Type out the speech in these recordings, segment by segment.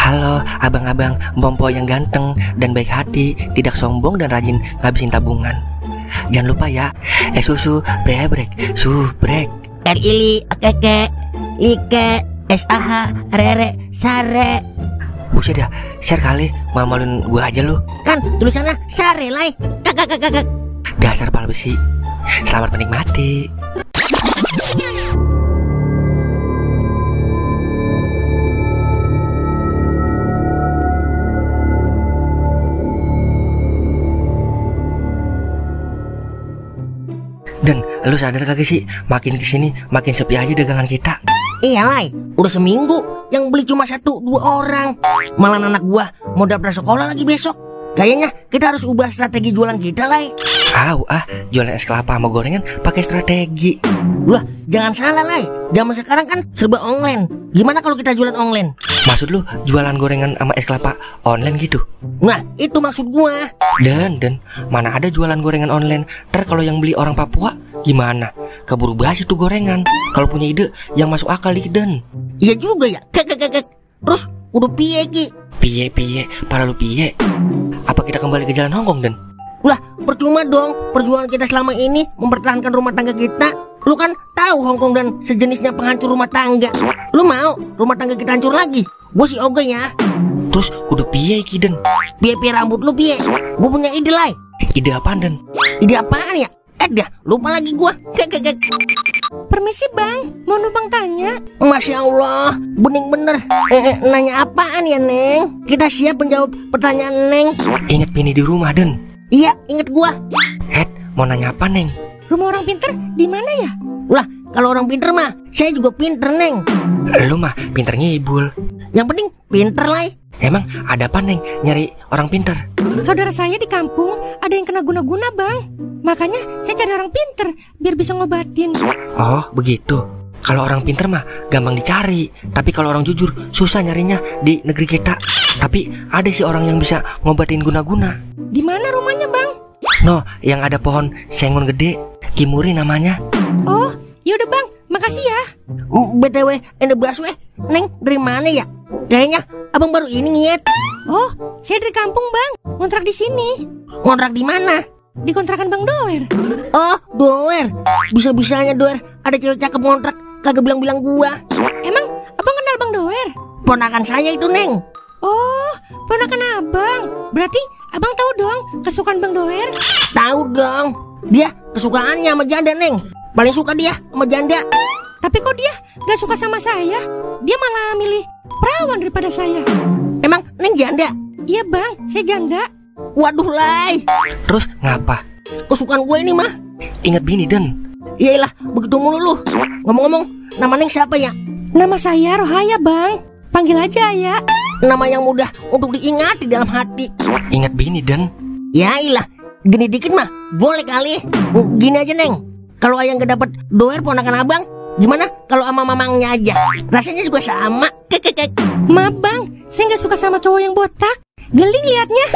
Halo abang-abang Bompo yang ganteng dan baik hati, tidak sombong dan rajin ngabisin tabungan. Jangan lupa ya, susu brebrek, subrek. Ili, keke, like, sah, rere, sare. Buset dah, share kali, malu-maluin gua aja lu. Kan tulisannya sare lai. Kakak. Dasar pala besi. Selamat menikmati. Dan lu sadar kagak sih, makin kesini makin sepi aja dagangan kita. Iya lai, udah seminggu yang beli cuma 1-2 orang. Malah anak gua mau daftar sekolah lagi besok. Kayaknya kita harus ubah strategi jualan kita lai. Jualan es kelapa sama gorengan pakai strategi. Lah, jangan salah lai. Zaman sekarang kan serba online. Gimana kalau kita jualan online? Maksud lu jualan gorengan sama es kelapa online gitu? Nah, itu maksud gua. Dan mana ada jualan gorengan online? Ntar kalau yang beli orang Papua gimana? Keburu basi tuh gorengan. Kalau punya ide yang masuk akal dikit Dan. Iya juga ya. Terus udah piye ki? Piye, pala lu piye? Apa kita kembali ke jalan Hongkong Dan? Lah, percuma dong perjuangan kita selama ini mempertahankan rumah tangga kita. Lu kan tahu Hongkong dan sejenisnya penghancur rumah tangga. Lu mau rumah tangga kita hancur lagi? Gue sih oke ya. Terus udah piye ki Dan? Piye rambut lu piye? Gue punya ide lai. Ide apaan Dan? Ide apaan ya? Dah, lupa lagi gua. Permisi bang, mau numpang tanya. Masya Allah, bening bener. Nanya apaan ya Neng? Kita siap menjawab pertanyaan Neng. Ingat bini di rumah Dan? Iya, inget gua. Mau nanya apa Neng? Rumah orang pinter di mana ya? Lah, kalau orang pinter mah, saya juga pinter Neng. Lu mah pinter ngibul. Yang penting pinter lah. Emang ada apa Neng nyari orang pinter? Saudara saya di kampung ada yang kena guna-guna bang. Makanya saya cari orang pinter biar bisa ngobatin. Oh begitu. Kalau orang pinter mah gampang dicari. Tapi kalau orang jujur susah nyarinya di negeri kita. Tapi ada sih orang yang bisa ngobatin guna-guna. Di mana rumahnya bang? No, yang ada pohon sengon gede, Kimuri namanya. Oh, yaudah bang, makasih ya. BTW, ende baswe, Neng dari mana ya? Kayaknya abang baru ini ngiet. Oh, saya dari kampung bang, ngontrak di sini. Ngontrak di mana? Di kontrakan Bang Doer. Oh, Doer. Bisa-bisanya Doer ada cewek cakep ngontrak, kagak bilang-bilang gua. Emang abang kenal Bang Doer? Ponakan saya itu Neng. Oh, ponakan abang. Berarti abang tahu dong kesukaan Bang Doer? Tahu dong. Dia kesukaannya sama janda Neng. Paling suka dia sama janda. Tapi kok dia gak suka sama saya? Dia malah milih perawan daripada saya. Emang Neng janda? Iya bang, saya janda. Waduh lai. Terus ngapa? Kesukaan gue ini mah inget bini Dan? Iyalah, begitu mulu lu. Ngomong-ngomong, nama Neng siapa ya? Nama saya Rohaya bang. Panggil aja ya. Nama yang mudah untuk diingat di dalam hati. Ingat bini Dan? Ya ilah, gini dikit mah boleh kali. Gini aja Neng, kalau ayang gak dapet Doer ponakan abang, gimana kalau sama mamangnya aja? Rasanya juga sama. Maaf bang, saya gak suka sama cowok yang botak. Geling liatnya.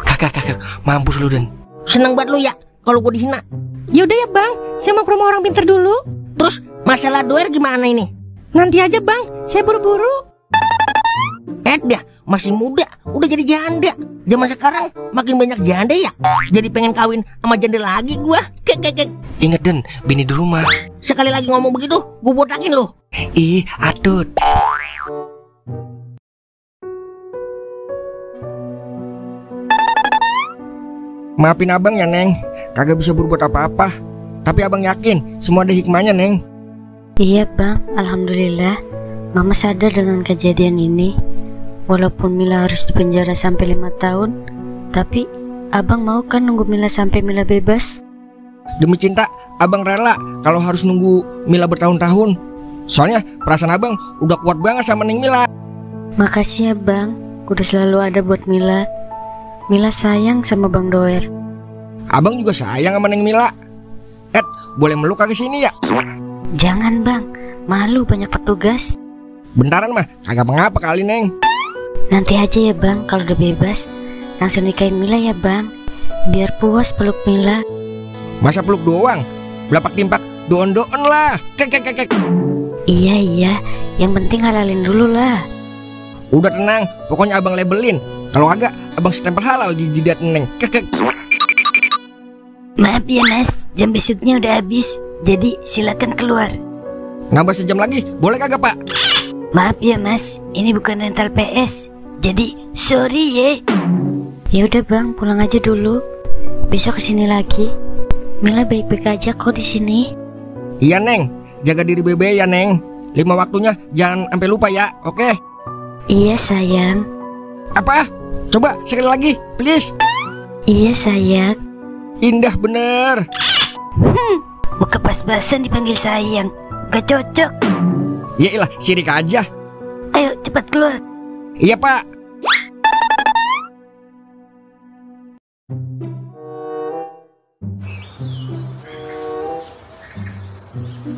Kakak, mampus lu Dan. Seneng banget lu ya kalau gue dihina. Yaudah ya bang, saya mau ke rumah orang pintar dulu. Terus masalah Doer gimana ini? Nanti aja bang, saya buru-buru. Dah, masih muda, udah jadi janda. Zaman sekarang makin banyak janda ya. Jadi pengen kawin sama janda lagi gua. Ingat Dan, bini di rumah. Sekali lagi ngomong begitu, gua botakin lu. Ih, atut. Maafin abang ya Neng, kagak bisa berbuat apa-apa. Tapi abang yakin semua ada hikmahnya Neng. Iya bang, alhamdulillah Mama sadar dengan kejadian ini. Walaupun Mila harus dipenjara sampai 5 tahun, tapi abang mau kan nunggu Mila sampai Mila bebas? Demi cinta, abang rela kalau harus nunggu Mila bertahun-tahun. Soalnya perasaan abang udah kuat banget sama Neng Mila. Makasih ya bang, udah selalu ada buat Mila. Mila sayang sama Bang Doer. Abang juga sayang sama Neng Mila. Boleh meluk kagak sini ya? Jangan bang, malu banyak petugas. Bentaran mah kagak mengapa kali Neng. Nanti aja ya bang, kalau udah bebas langsung nikahin Mila ya bang. Biar puas peluk Mila. Masa peluk doang? Belapak timpak doon-doon lah. Iya, yang penting halalin dulu lah. Udah tenang, pokoknya abang labelin. Kalau agak, abang stempel halal di jidat Neng. Kekek. Maaf ya mas, jam besoknya udah habis. Jadi silakan keluar. Nambah sejam lagi, boleh kagak pak? Maaf ya mas, ini bukan rental PS. Jadi sorry ya. Ya udah bang, pulang aja dulu. Besok kesini lagi. Mila baik-baik aja kok di sini. Iya Neng, jaga diri bebe ya Neng. 5 waktunya jangan sampai lupa ya, oke? Iya sayang. Apa? Coba sekali lagi, please. Iya sayang. Indah bener. Muka pas-pasan dipanggil sayang. Gak cocok. Yaelah, sirik aja. Ayo cepat keluar. Iya pak.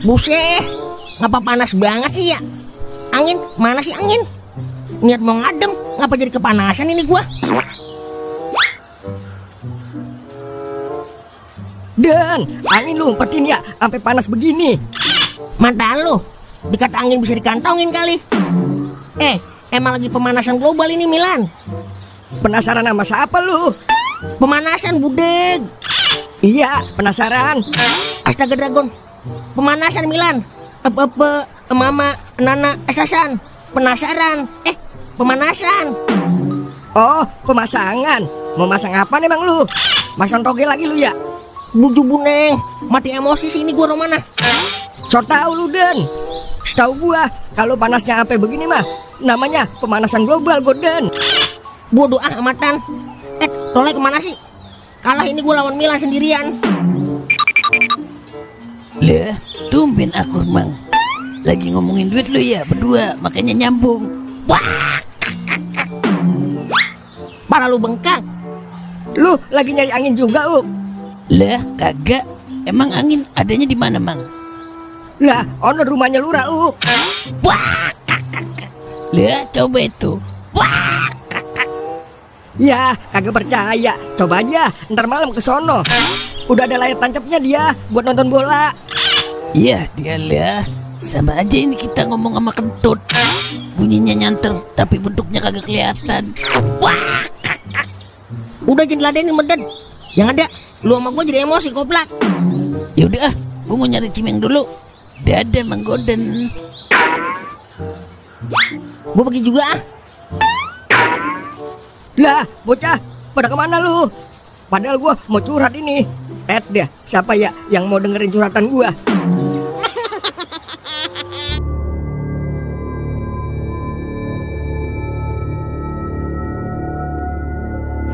Buset, ngapa panas banget sih ya? Angin, mana sih angin? Niat mau ngadem, ngapa jadi kepanasan ini gua? Dan angin lu umpetin ya, sampai panas begini. Mata lu, dikata angin bisa dikantongin kali. Emang lagi pemanasan global ini Milan. Penasaran sama siapa lu? Pemanasan budeg. Iya, penasaran. Astaga Dragon, pemanasan Milan. Mama, Nana, Sasan. Penasaran. Pemanasan. Oh, pemasangan. Mau masang apa nih bang lu? Masang toge lagi lu ya? Buju buneng, mati emosi sini gua Romana. So tau lu Den. Setahu gua kalau panasnya sampai begini mah namanya pemanasan global Gorden. Bodoh amatan. Toleh kemana sih? Kalah ini gua lawan Milan sendirian. Lah, tumben akur mang. Lagi ngomongin duit lu ya berdua, makanya nyambung. Wah, pala lu bengkak. Lu lagi nyari angin juga, Lah, kagak. Emang angin adanya di mana, Mang? Lah, ono rumahnya Lurah, Wah, lah, coba itu. Wah, ya, kagak percaya. Coba aja, ntar malam ke sono. Udah ada layar tancapnya dia buat nonton bola. iya dia lah. Sama aja ini kita ngomong sama kentut. Bunyinya nyanter, tapi bentuknya kagak kelihatan. Wah, udah jadi ladenin meded. Yang ada, lu sama gua jadi emosi koplak. Ya udah, gua mau nyari cimeng dulu. Dadah Mang Gorden. Gua pergi juga ah. Lah, bocah, pada kemana lu? Padahal gua mau curhat ini. Deh, siapa ya yang mau dengerin curhatan gua?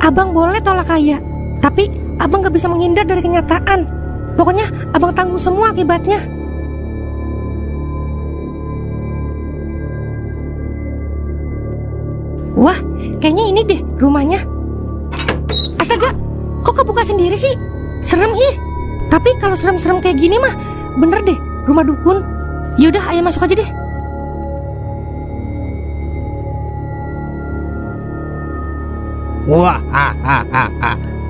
Abang boleh tolak kaya, tapi abang gak bisa menghindar dari kenyataan. Pokoknya abang tanggung semua akibatnya. Wah, kayaknya ini deh rumahnya. Astaga, kok kebuka sendiri sih? Serem ih. Tapi kalau serem-serem kayak gini mah bener deh, rumah dukun. Yaudah, ayo masuk aja deh. Wah,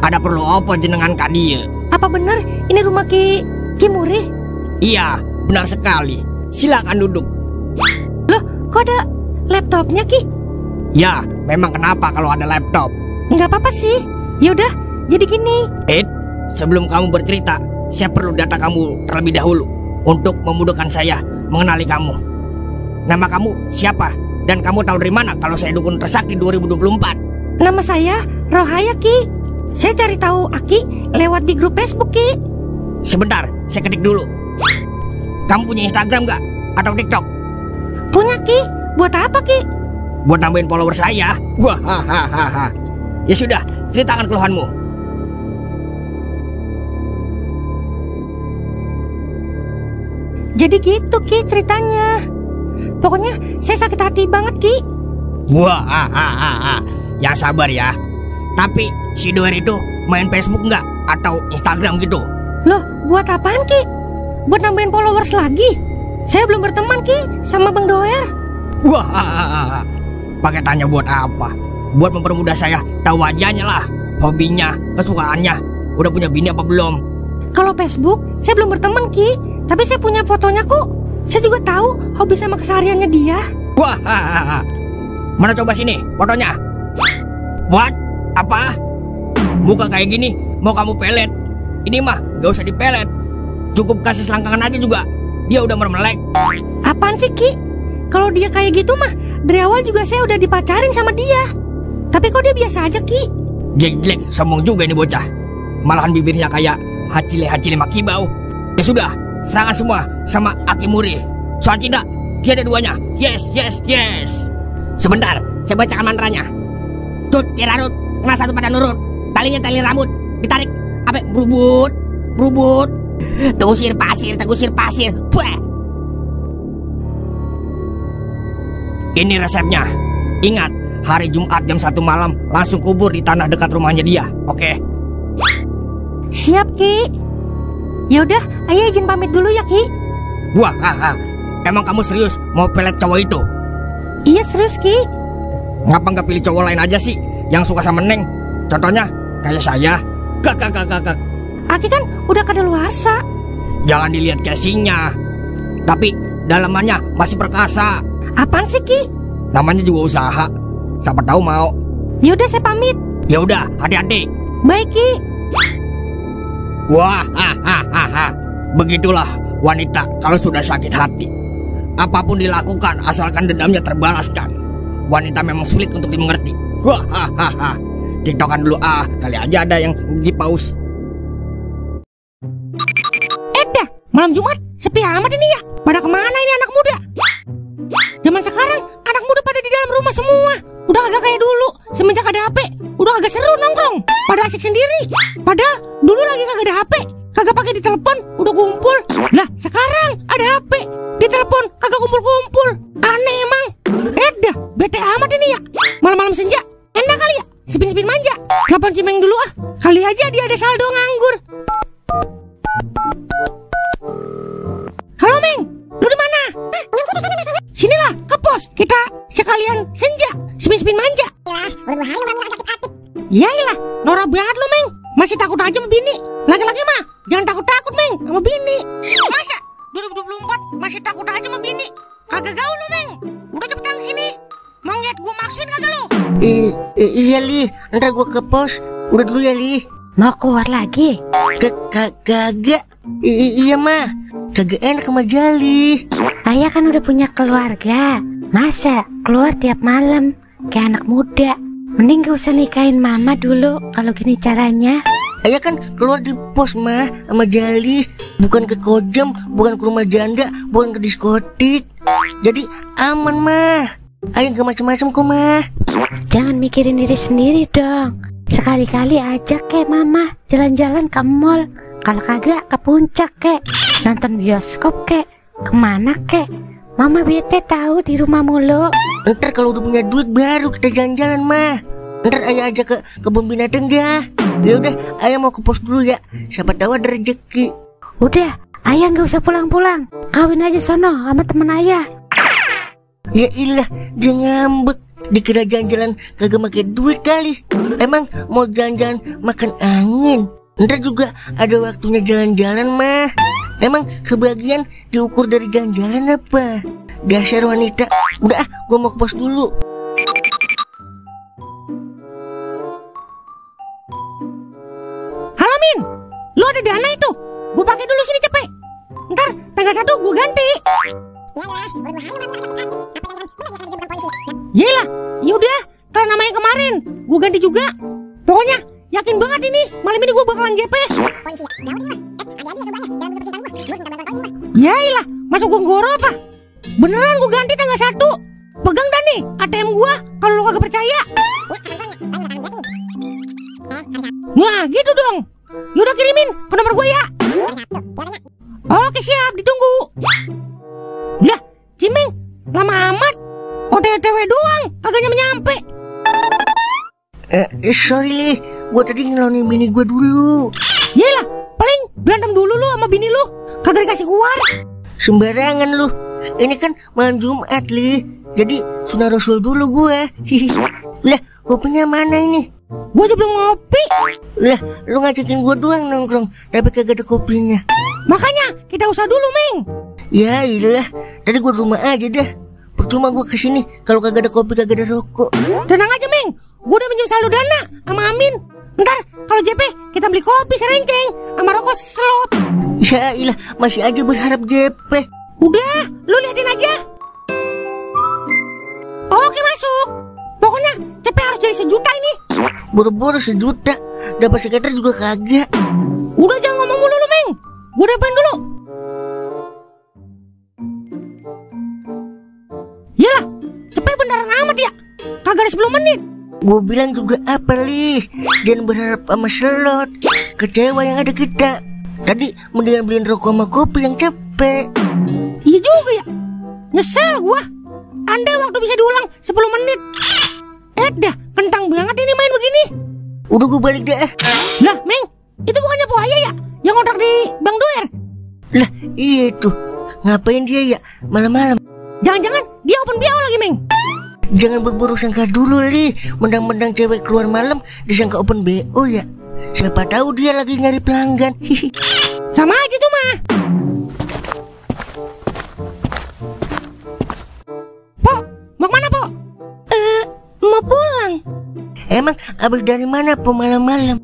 ada perlu apa jenengan kadieu? Apa bener ini rumah Ki Muri? Iya, benar sekali. Silakan duduk. Loh, kok ada laptopnya Ki? Ya, memang kenapa kalau ada laptop? Nggak apa-apa sih. Yaudah, jadi gini. Sebelum kamu bercerita, saya perlu data kamu terlebih dahulu untuk memudahkan saya mengenali kamu. Nama kamu siapa? Dan kamu tahu dari mana kalau saya dukun tersakti 2024? Nama saya Rohaya Ki. Saya cari tahu Aki lewat di grup Facebook Ki. Sebentar, saya ketik dulu. Kamu punya Instagram nggak? Atau TikTok? Punya Ki. Buat apa Ki? Buat nambahin follower saya. Wah, hahaha. Ya sudah, ceritakan keluhanmu. Jadi gitu Ki ceritanya. Pokoknya saya sakit hati banget Ki. Wah, ya sabar ya. Tapi si Doer itu main Facebook nggak? Atau Instagram gitu? Loh, buat apaan Ki? Buat nambahin followers lagi? Saya belum berteman Ki sama Bang Doer. Wah, pakai tanya buat apa? Buat mempermudah saya tahu wajahnya lah, hobinya, kesukaannya. Udah punya bini apa belum? Kalau Facebook, saya belum berteman Ki. Tapi saya punya fotonya kok. Saya juga tahu hobi sama kesehariannya dia. Wah, Mana coba sini fotonya. What? Apa? Muka kayak gini mau kamu pelet? Ini mah gak usah dipelet. Cukup kasih selangkangan aja juga dia udah mermelek. Apaan sih Ki? Kalau dia kayak gitu mah dari awal juga saya udah dipacarin sama dia. Tapi kok dia biasa aja Ki? Jelek-jelek sombong juga ini bocah. Malahan bibirnya kayak hacile makibau. Ya sudah, serangan semua sama Akimuri. Soal cinta tiada duanya. Yes. Sebentar, saya bacakan mantranya. Tut cirarut, kena satu pada nurut. Talinya tali rambut, ditarik, apa berubut. Tegusir pasir. Buah. Ini resepnya. Ingat, hari Jumat jam 1 malam langsung kubur di tanah dekat rumahnya dia. Oke? Siap Ki. Yaudah, ayah izin pamit dulu ya Ki. Wah, emang kamu serius mau pelet cowok itu? Iya serius Ki. Ngapa nggak pilih cowok lain aja sih yang suka sama Neng? Contohnya kayak saya. Kak. Aki kan udah kadaluarsa. Jangan dilihat casingnya, tapi dalamannya masih perkasa. Apaan sih Ki? Namanya juga usaha. Siapa tahu mau. Yaudah saya pamit. Ya udah, hati-hati. Baik Ki. Wah, begitulah wanita kalau sudah sakit hati. Apapun dilakukan asalkan dendamnya terbalaskan. Wanita memang sulit untuk dimengerti. Wah, tiktokan dulu kali aja ada yang di pause. Dah, malam Jumat sepi amat ini ya. Pada kemana ini anak muda? Zaman sekarang anak muda pada di dalam rumah semua. Udah agak kayak dulu. Semenjak ada HP, udah agak seru nongkrong. Pada asik sendiri. Padahal dulu lagi kagak ada HP, kagak pakai di telepon, udah kumpul. Lah sekarang ada HP, di telepon kagak kumpul-kumpul. Aneh emang. Dah, bete amat ini ya. Malam-malam senja, enak kali ya spin-spin manja. Telepon Cimeng dulu kali aja dia ada saldo nganggur. Halo Meng, lu di mana? Sinilah ke pos, kita sekalian senja, spin-spin manja. Ya iyalah, norak banget lu Meng. Masih takut aja sama bini. Laki-laki mah jangan takut-takut Meng sama bini. Masa 2024 masih takut aja sama bini? Kagak gaul lu Meng. Udah cepetan sini. Mau ngeliat gua maksudin kagak lu? Iya Li, ntar gua ke pos. Udah dulu ya Li. Mau keluar lagi? Kagak. Iya mah, kagak enak sama Jali. Ayah kan udah punya keluarga. Masa keluar tiap malam kayak anak muda? Mending gak usah nikahin mama dulu kalau gini caranya. Ayah kan keluar di pos mah sama Jali. Bukan ke Kojam, bukan ke rumah janda, bukan ke diskotik. Jadi aman mah. Ayah gak macem-macem kok mah. Jangan mikirin diri sendiri dong. Sekali-kali ajak kek mama jalan-jalan ke mall. Kalau kagak ke puncak kek, nonton bioskop kek, kemana kek. Mama bete tahu di rumah mulu. Ntar kalau udah punya duit baru kita jalan-jalan mah. Ntar ayah ajak ke kebun binatang dah. Ya udah, ayah mau ke pos dulu ya. Siapa tahu ada rezeki. Udah, ayah nggak usah pulang-pulang. Kawin aja sono sama temen ayah. Ya ilah, dia ngambek. Dikira jalan-jalan kagak pakai duit kali. Emang mau jalan-jalan makan angin. Ntar juga ada waktunya jalan-jalan mah. Emang kebahagiaan diukur dari jalan-jalan apa? Dasar wanita. Udah gue mau ke pos dulu. Halo Min, lu ada dana itu? Gue pakai dulu sini cepet. Ntar tanggal 1 gue ganti. Yelah, yaudah, karena namanya kemarin gue ganti juga. Pokoknya yakin banget ini malam ini gue bakalan JP. Yailah, masuk gue ngoro apa? Beneran gue ganti tanggal 1. Pegang dah nih ATM gue kalau lu kagak percaya. Nah gitu dong. Yaudah kirimin ke nomor gue ya. Oke siap, ditunggu. Lah, Cimeng, lama amat. OTW doang, kagak nyampe. Sorry Li, gue tadi ngelonin bini gue dulu. Yelah, paling berantem dulu lu sama bini lu, kagak dikasih keluar. Sembarangan lu. Ini kan malam Jumat Li. Jadi sunah Rasul dulu gue. Lah, kopinya mana ini? Gue aja belum ngopi. Lah, lu ngajakin gue doang nongkrong, tapi kagak ada kopinya. Makanya kita usah dulu Meng. Ya iyalah, tadi gue di rumah aja dah. Percuma gue kesini kalau kagak ada kopi, kagak ada rokok. Tenang aja, Meng. Gue udah minjem saldo dana sama Amin. Ntar kalau JP kita beli kopi serenceng sama rokok selot. Ya ilah, masih aja berharap JP. Udah, lu liatin aja. Oke, masuk. Pokoknya CP harus jadi 1 juta ini. Boro-boro 1 juta, dapat sekitar juga kagak. Udah jangan ngomong mulu lu, Meng. Gue depan dulu. Yalah, CP beneran amat ya. Kagak ada 10 menit. Gue bilang juga apa Lih, jangan berharap sama slot. Kecewa yang ada kita. Tadi mendingan beliin rokok sama kopi yang capek. Iya juga ya. Nyesel gua. Andai waktu bisa diulang 10 menit. Dah, kentang banget ini main begini. Udah gue balik deh. Lah, Meng, itu bukannya Buaya ya? Yang ngontrak di Bang Doer? Lah, iya tuh. Ngapain dia ya malam-malam? Jangan-jangan dia open BO lagi, Meng. Jangan berburuk sangka dulu Lih. Mendang-mendang cewek keluar malam disangka open BO ya. Siapa tahu dia lagi nyari pelanggan. Sama aja tuh mah. Pok, mau kemana, Pok? Mau pulang. Emang abis dari mana po malam-malam?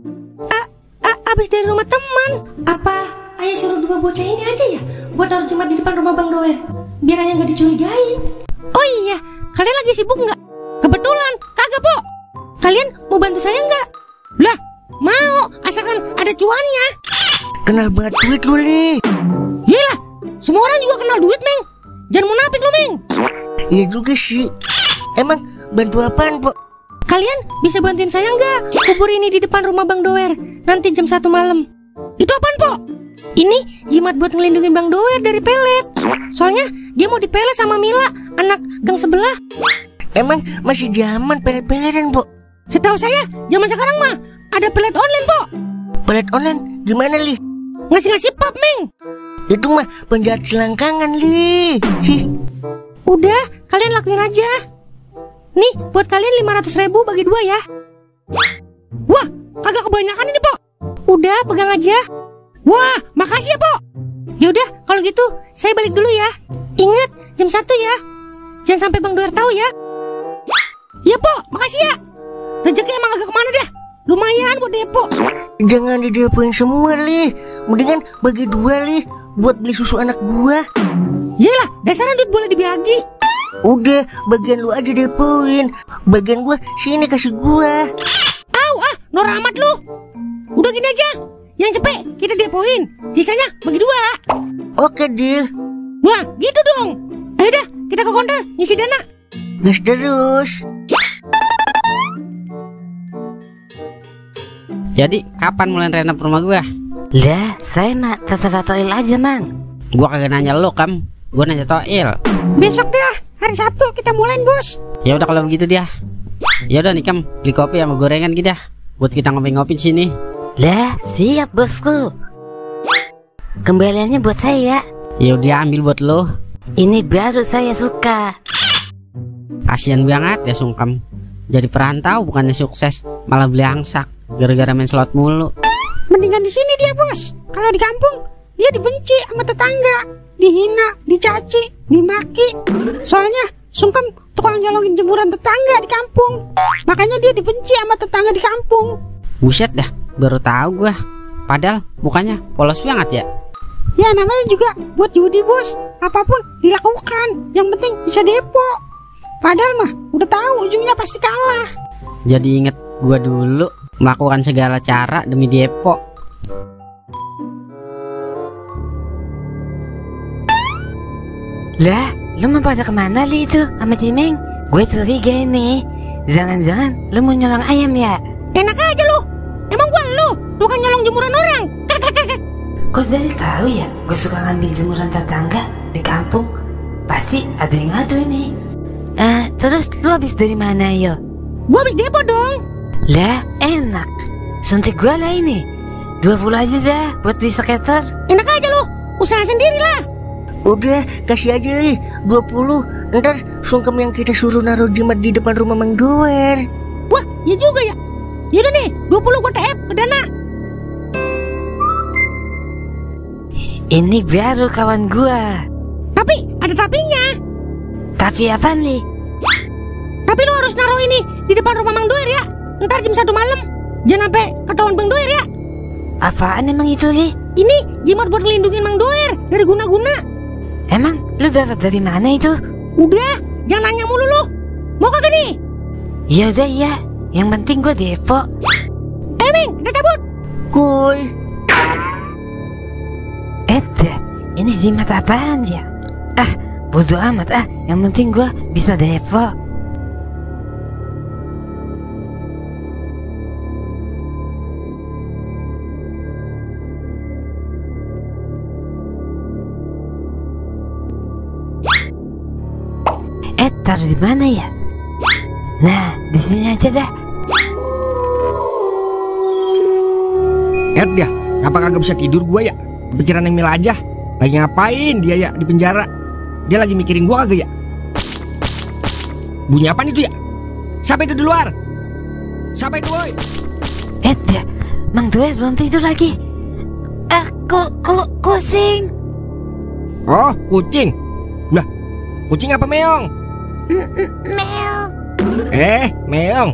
Abis dari rumah teman. Apa ayah suruh 2 bocah ini aja ya buat taruh jemaat di depan rumah Bang Doer, biar ayah nggak dicurigain. Oh iya, kalian lagi sibuk nggak? Kebetulan kagak, Pok. Kalian mau bantu saya nggak? Lah, mau, asalkan ada cuannya. Kenal banget duit lu Lih. Yelah, semua orang juga kenal duit, Meng. Jangan munafik lu, Meng. Iya juga sih. Emang bantu apaan po? Kalian bisa bantuin saya nggak kubur ini di depan rumah Bang Doer nanti jam 1 malam? Itu apaan, Pok? Ini jimat buat ngelindungin Bang Doer dari pelet. Soalnya dia mau dipelet sama Mila, anak gang sebelah. Emang masih zaman pelet-peletan po? Setahu saya zaman sekarang mah ada pelet online, Pok. Pelet online gimana Lih? Ngasih-ngasih pap, Meng. Itu mah penjahat selangkangan Lih. Udah, kalian lakuin aja. Nih, buat kalian 500.000 bagi 2 ya. Wah, kagak kebanyakan ini, Pok. Udah, pegang aja. Wah, makasih ya, Pok. Yaudah, kalau gitu saya balik dulu ya. Ingat, jam 1 ya. Jangan sampai Bang Doer tahu ya. Ya, Pok, makasih ya. Rezeki emang agak kemana dah. Lumayan buat depo. Jangan didepoin semua Lih. Mendingan bagi 2 Lih buat beli susu anak gua. Yalah, dasarnya duit boleh dibagi. Udah, bagian lu aja depoin. Bagian gua sini kasih gua. Nor amat lu. Udah gini aja, yang cepet kita depoin, sisanya bagi 2. Oke deal. Wah, gitu dong. Ayo dah, kita ke konter ngisi dana. Gas terus. Jadi kapan mulai renov rumah gua? Lah, saya mah terserah Toil aja, Mang. Gua kagak nanya lo, Kam. Gua nanya Toil. Besok dah, hari Sabtu kita mulai, Bos. Ya udah kalau begitu dia. Ya udah nih, Kam, beli kopi sama gorengan gitu dah. Buat kita ngopi-ngopi di sini. Lah, siap bosku. Kembaliannya buat saya. Ya udah ambil buat lo. Ini baru saya suka. Kasian banget ya Sungkem. Jadi perantau bukannya sukses, malah beli angsak gara-gara main slot mulu. Mendingan di sini dia, Bos. Kalau di kampung dia dibenci sama tetangga, dihina, dicaci, dimaki. Soalnya Sungkem tukang nyolongin jemuran tetangga di kampung. Makanya dia dibenci sama tetangga di kampung. Buset dah, baru tahu gua. Padahal mukanya polos banget ya. Ya namanya juga buat judi, Bos. Apapun dilakukan, yang penting bisa depo. Padahal mah udah tahu ujungnya pasti kalah. Jadi inget gua dulu melakukan segala cara demi depo. Lah, lu mau pada kemana Li itu sama Cimeng? Gue curiga ini. Jangan-jangan lu mau nyolong ayam ya? Enak aja lu. Emang gua lu kan nyolong jemuran orang. Kok dari tahu ya gue suka ngambil jemuran tetangga di kampung? Pasti ada yang ngadu nih. Terus lu habis dari mana yo? Gua habis depo dong. Lah, enak. Suntik gua lah ini. 20 aja dah buat beli skater. Enak aja lu, usaha sendiri lah. Udah, kasih aja Lih 20. Ntar Sungkem yang kita suruh naruh jimat di depan rumah Mang Doer. Wah, ya juga ya. Yaudah nih, 20 gua TF ke dana. Ini baru kawan gua. Tapi ada tapinya. Tapi apaan, Li? Tapi lu harus naruh ini di depan rumah Mang Doer ya. Ntar jam 1 malam. Jangan sampai ketahuan Bang Doer ya. Apaan emang itu, Li? Ini jimat buat ngelindungin Mang Doer dari guna-guna. Emang lu dapat dari mana itu? Udah, jangan nanya mulu lu. Mau kagak nih? Ya udah iya. Yang penting gua depo. Ming, udah cabut. Kuy. Ini jimat apaan ya? Bodo amat Yang penting gua bisa depo. Taruh di mana ya? Nah, di sini aja dah. Dah, ngapa kagak bisa tidur gua ya? Pikiran Emil aja. Lagi ngapain dia ya di penjara? Dia lagi mikirin gua kagak ya? Bunyi apaan itu ya? Siapa itu di luar? Siapa itu, woi? Dah, Mang Doer belum tidur lagi. Kucing. Oh, kucing. Lah, kucing apa meong? Meong. Meong.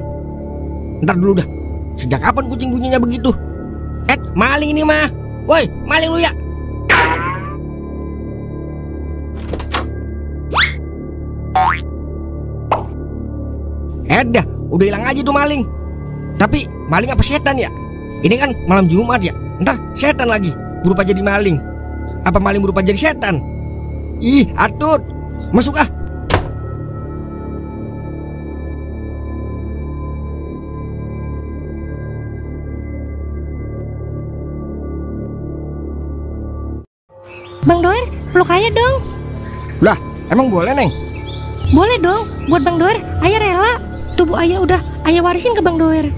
Ntar dulu dah. Sejak kapan kucing bunyinya begitu? Maling ini mah. Woi, maling lu ya. Dah, udah hilang aja tuh maling. Tapi maling apa setan ya? Ini kan malam Jumat ya. Ntar setan lagi berupa jadi maling. Apa maling berupa jadi setan? Ih, atut. Masuk ah. Bang Doer, peluk Ayah dong. Lah, emang boleh, Neng? Boleh dong, buat Bang Doer, Ayah rela. Tubuh Ayah udah Ayah warisin ke Bang Doer.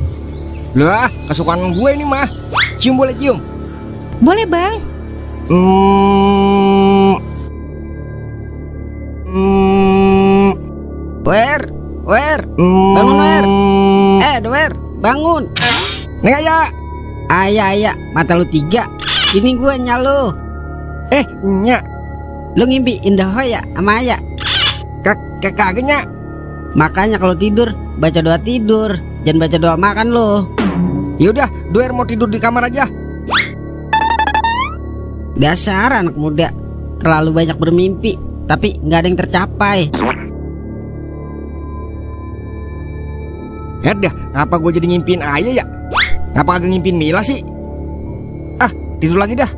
Lah, kesukaan gue ini mah. Cium boleh cium? Boleh, Bang. Wer, bangun Wer. Wer, bangun. Neng Ayah. Ayah, mata lu 3. Ini gue nyalo. Nyak. Lu ngimpi Indah Hoya sama Ayah? Kagak Nyak. Makanya kalau tidur baca doa tidur, jangan baca doa makan lo. Yaudah, Doer mau tidur di kamar aja. Dasar anak muda, terlalu banyak bermimpi tapi nggak ada yang tercapai. Dah, ngapa gue jadi ngimpin Ayah ya? Ngapa kagak ngimpin Mila sih? Tidur lagi dah.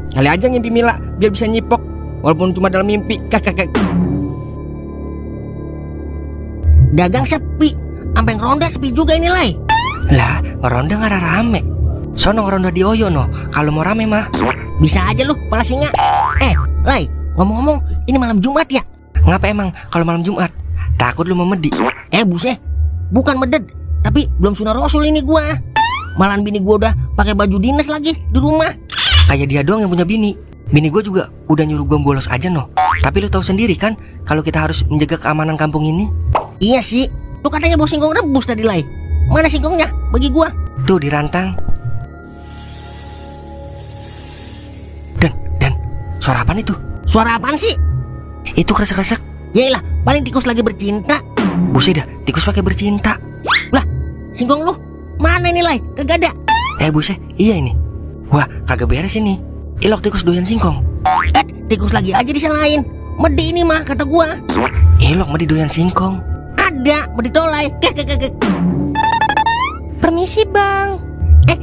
Kali aja ngimpi Mila biar bisa nyipok walaupun cuma dalam mimpi. Dagang sepi. Sampai ngeronda sepi juga ini, Lai. Lah, ngeronda nggak rame. Sono ngeronda di Oyo no. Kalau mau rame mah. Bisa aja lu, kepala singa. Lai, ngomong-ngomong, ini malam Jumat ya? Ngapa emang kalau malam Jumat? Takut lu mau medi? Buset. Bukan meded, tapi belum sunah rasul ini gua. Malahan bini gua udah pakai baju dinas lagi di rumah. Kayak dia doang yang punya bini. Bini gue juga udah nyuruh gue bolos aja no. Tapi lu tahu sendiri kan kalau kita harus menjaga keamanan kampung ini. Iya sih. Lu katanya bawa singkong rebus tadi, Lai. Mana singkongnya? Bagi gua. Tuh di rantang. Dan suara apaan itu? Suara apaan sih? Itu kresek-kresek. Yailah, paling tikus lagi bercinta. Buset dah, tikus pakai bercinta. Lah, singkong lu mana ini, Lai? Kagak ada. Buset, iya ini. Wah, kagak beres ini. Ilok tikus doyan singkong. Tikus lagi aja disalahin. Medi ini mah kata gua. Ilok medi doyan singkong. Ada, medi tolai. Permisi, Bang.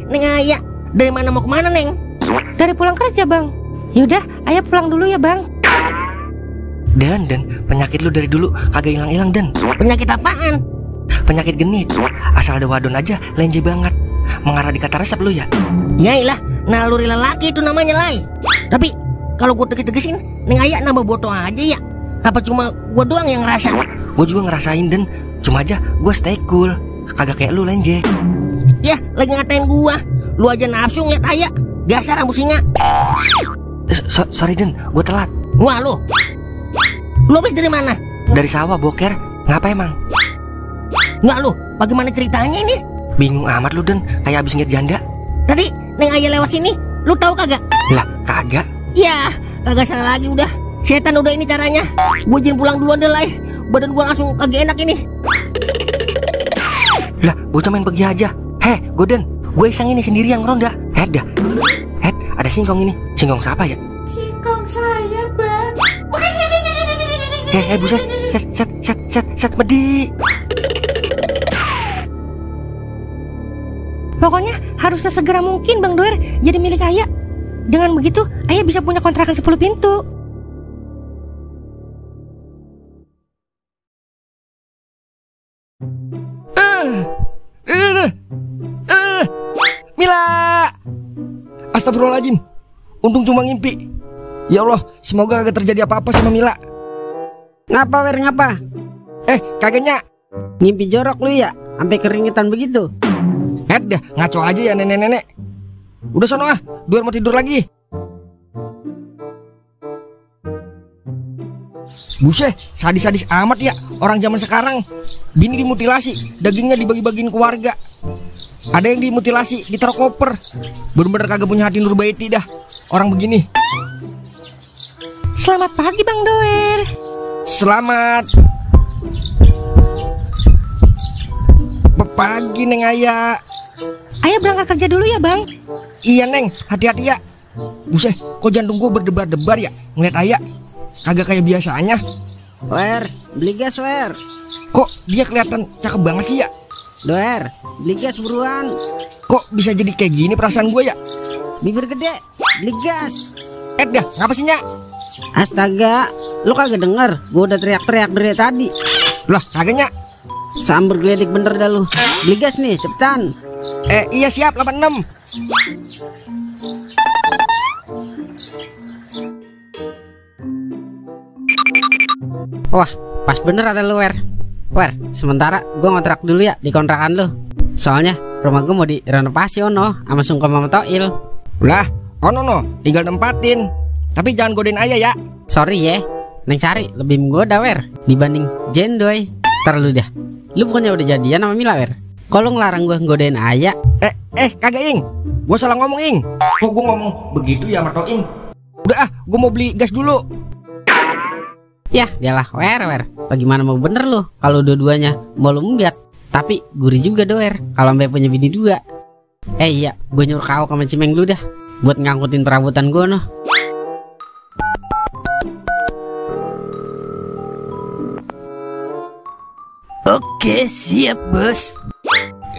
Neng Ayah, dari mana mau kemana, Neng? Dari pulang kerja, Bang. Yaudah, Ayah pulang dulu ya, Bang. Dan penyakit lu dari dulu kagak hilang-hilang Dan. Penyakit apaan? Penyakit genit. Asal ada wadon aja lenje banget. Mengarah di kata resep lu ya. Yailah, naluri lelaki itu namanya, Lai. Tapi kalau gue teges-tegesin, Neng Ayah nambah botol aja ya. Apa cuma gue doang yang ngerasa? Gue juga ngerasain Dan. Cuma aja gue stay cool. Kagak kayak lu lenje. Ya, lagi ngatain gua. Lu aja nafsu ngeliat Ayah. Dasar rambut singa. Sorry Den, gue telat. Wah lu habis dari mana? Dari sawah boker. Ngapa emang? Nggak lu, bagaimana ceritanya ini? Bingung amat lu Den, kayak abis ngeliat janda. Tadi Neng Ayah lewat sini, lu tahu kagak? Lah, kagak. Ya, kagak salah lagi udah. Setan udah ini caranya. Gue izin pulang duluan deh, Lai. badan gua langsung kagak enak ini. Lah, bocah main pergi aja. Heh, Goden, gue iseng ini sendirian ngeronda. Dah. Ada singkong ini. Singkong siapa ya? Singkong saya, Bang. Buset. Set, medi. Pokoknya harus sesegera mungkin Bang Doer jadi milik Ayah. Dengan begitu, Ayah bisa punya kontrakan 10 pintu. Mila. Astagfirullahaladzim. Untung cuma ngimpi. Ya Allah, semoga kagak terjadi apa-apa sama Mila. Ngapa Wer, ngapa? Kagaknya. Ngimpi jorok lu ya? Sampai keringetan begitu? Dah, ngaco aja ya nenek-nenek. Udah sono Doer mau tidur lagi. Buset, sadis-sadis amat ya orang zaman sekarang. Bini dimutilasi, dagingnya dibagi-bagiin ke warga. Ada yang dimutilasi, ditaruh koper. Bener-bener kagak punya hati nurbaiti dah orang begini. Selamat pagi Bang Doer. Selamat pagi Neng Ayah. Ayah berangkat kerja dulu ya Bang. Iya Neng, hati-hati ya. Buset, kok jantung gue berdebar-debar ya ngeliat Ayah. Kagak kayak biasanya. Wer, beli gas Wer. Kok dia kelihatan cakep banget sih ya? Doer, beli gas buruan. Kok bisa jadi kayak gini perasaan gue ya? Bibir gede, beli gas. Dah, ngapa sih Nyak? Astaga, lu kagak denger? Gua udah teriak-teriak dari tadi. Lah, kagak Nyak. Samber geledik bener dah lu. Beli gas nih, cepetan. Iya siap, 86. Wah, pas bener ada lu Wer. Sementara gua ngontrak dulu ya di kontrakan lu. Soalnya rumah gua mau direnovasi sama Sungkem sama Toil. Lah, no, tinggal nempatin. Tapi jangan godain Ayah ya. Sorry ya, Neng Sari lebih menggoda Wer dibanding Jendoy. Ntar lu dah, lu bukannya udah jadian sama Mila Wer? Kok lu ngelarang gua nggodain Ayah? Kagak Ing. Gua salah ngomong Ing. Kok gua ngomong begitu ya sama Toing? Udah gua mau beli gas dulu. Yah, dialah Wer. Bagaimana mau bener lu kalau dua-duanya mau lu membiat? Tapi gurih juga Doer kalau sampai punya bini dua. Iya, gue nyuruh kau sama Cimeng lu dah buat ngangkutin perabotan gue noh. Oke, siap bos.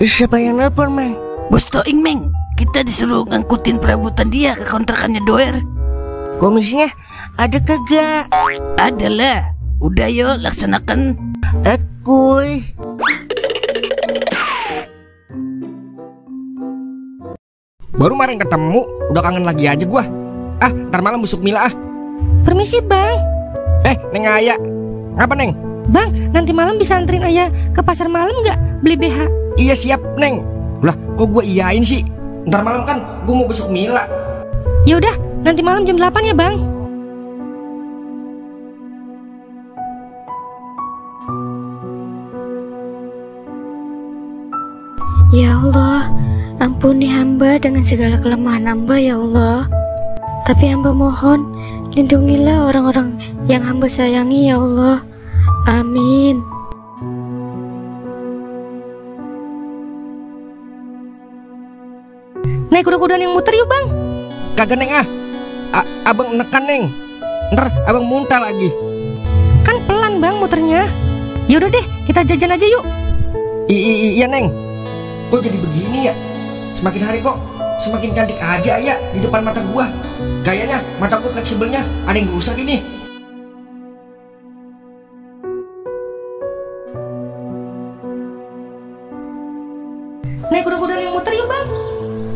Siapa yang nelpon, Mang? Bos Toing Meng, kita disuruh ngangkutin perabotan dia ke kontrakannya Doer. Komisinya ada kagak? Adalah. Udah yuk laksanakan. Kuy. Baru kemarin ketemu, udah kangen lagi aja gua. Ntar malam busuk Mila Permisi Bang. Neng Ayah. Ngapa Neng? Bang, nanti malam bisa anterin Ayah ke pasar malam nggak beli BH? Iya siap Neng. Lah, kok gua iyain sih? Ntar malam kan gua mau busuk Mila. Ya udah, nanti malam jam 8 ya Bang. Ya Allah, ampuni hamba dengan segala kelemahan hamba ya Allah. Tapi hamba mohon, lindungilah orang-orang yang hamba sayangi ya Allah. Amin. Naik kuda-kudaan yang muter yuk Bang. Kagak Neng abang nekan Neng. Ntar abang muntah lagi. Kan pelan Bang muternya. Yaudah deh, kita jajan aja yuk. Iya Neng. Kok jadi begini ya? Semakin hari kok semakin cantik aja ya di depan mata gua. Kayaknya mataku fleksibelnya ada yang rusak ini. Naik kuda-kudaan yang muter yuk Bang.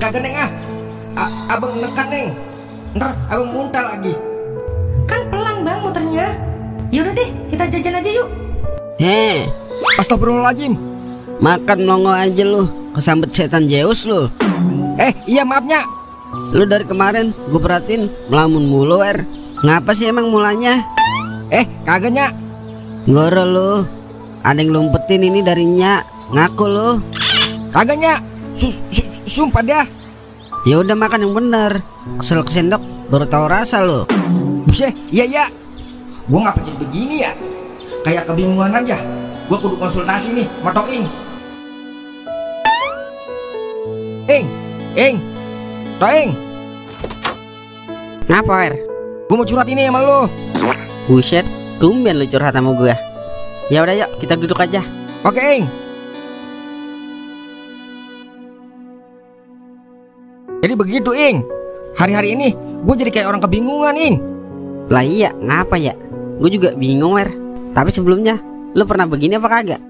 Kagak Neng abang nekan Neng. Ntar abang muntah lagi. Kan pelan Bang muternya. Yaudah deh, kita jajan aja yuk. Astagfirullahaladzim. Makan melongo aja lu, kesambet setan Zeus lu. Iya maafnya. Lu dari kemarin gue perhatiin melamun mulu Wer. Ngapa sih emang mulanya? Kagak Nyak. Ngoro lu. Ada yang lumpetin ini dari Nyak. Ngaku lu. Kagak Nyak. Sumpah dah. Ya udah makan yang bener. Kesel kesendok baru tahu rasa lu. Buset, iya. Gua ngapa jadi begini ya? kayak kebingungan aja. Gua kudu konsultasi nih sama Toing. Ing, Toing. Ngapa, Wer? Gua mau curhat ini sama lu. Buset, tumben lu curhat sama gua. Ya udah yuk, kita duduk aja. Oke, Ing. Jadi begitu, Ing. Hari-hari ini gue jadi kayak orang kebingungan, Ing. Lah iya, ngapa ya? Gue juga bingung, Wer. Tapi sebelumnya, lu pernah begini apa kagak?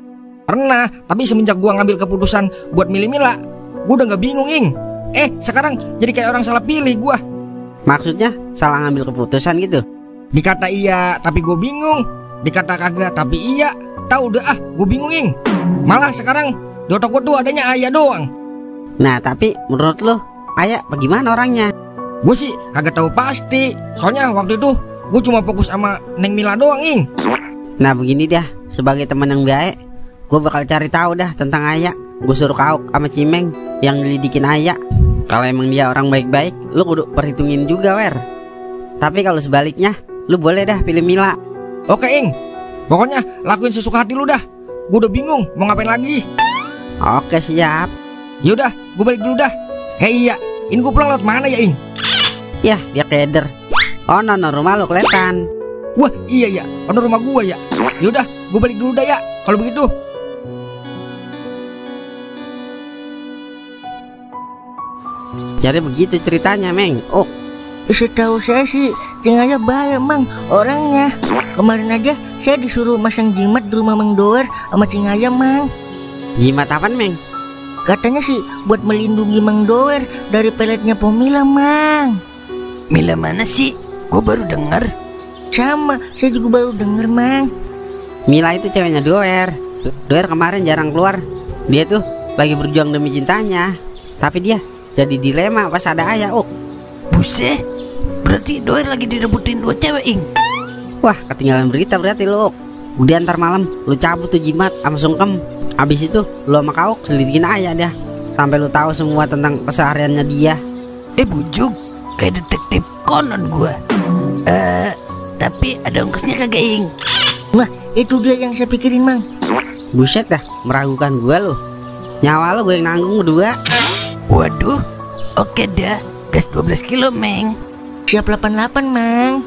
Pernah, tapi semenjak gue ngambil keputusan buat milih Mila, gue udah gak bingung, Ing. Sekarang jadi kayak orang salah pilih gue. Maksudnya salah ngambil keputusan gitu? Dikata iya, tapi gue bingung. Dikata kagak, tapi iya. Tahu udah gue bingung, Ing. Malah sekarang di otak gue tuh adanya ayah doang. Nah, tapi menurut lu Ayah bagaimana orangnya? Gue sih kagak tahu pasti. Soalnya waktu itu gue cuma fokus sama Neng Mila doang, Ing. Nah begini dah, sebagai teman yang baik, gue bakal cari tahu dah tentang Ayah. Gue suruh kau sama Cimeng yang nyelidikin Ayah. Kalau emang dia orang baik-baik, lu kudu perhitungin juga, Wer. Tapi kalau sebaliknya, lu boleh dah pilih Mila. Oke, Ing. Pokoknya lakuin sesuka hati lu dah. Gue udah bingung mau ngapain lagi. Oke, siap. Yaudah, gue balik dulu dah. Iya, ini gue pulang lewat mana ya, Ing? Yah, dia keder. Oh, no, rumah lu kelihatan. Wah, iya, ono rumah gue ya. Yaudah, gue balik dulu dah ya, kalau begitu. Jadi begitu ceritanya, Meng. Oh, setahu saya sih tinggalnya baik, Mang, orangnya. Kemarin aja saya disuruh masang jimat di rumah Mang Doer sama Cingaya, Mang. Jimat apaan, Meng? Katanya sih buat melindungi Mang Doer dari peletnya Pomila, Mang. Mila mana sih? Gue baru dengar. Sama, saya juga baru denger, Mang. Mila itu ceweknya Doer. Doer kemarin jarang keluar. Dia tuh lagi berjuang demi cintanya. Tapi dia jadi dilema pas ada Ayah. Oh, buset. Berarti Doer lagi direbutin dua cewek, Ing. Wah, ketinggalan berita berarti lu. Udah ntar malam lu cabut tuh jimat sama sungkem. Abis itu lu sama kau selidikin Ayah dah sampai lu tahu semua tentang kesehariannya dia. Bujuk, kayak detektif Conan gua. Tapi ada ongkosnya kagak, Ing? Nah, itu dia yang saya pikirin, Mang. Buset dah, meragukan gua lu. Nyawa lu gue yang nanggung berdua. Waduh, oke dah. Gas 12 kilo, Meng. Siap 88, Mang.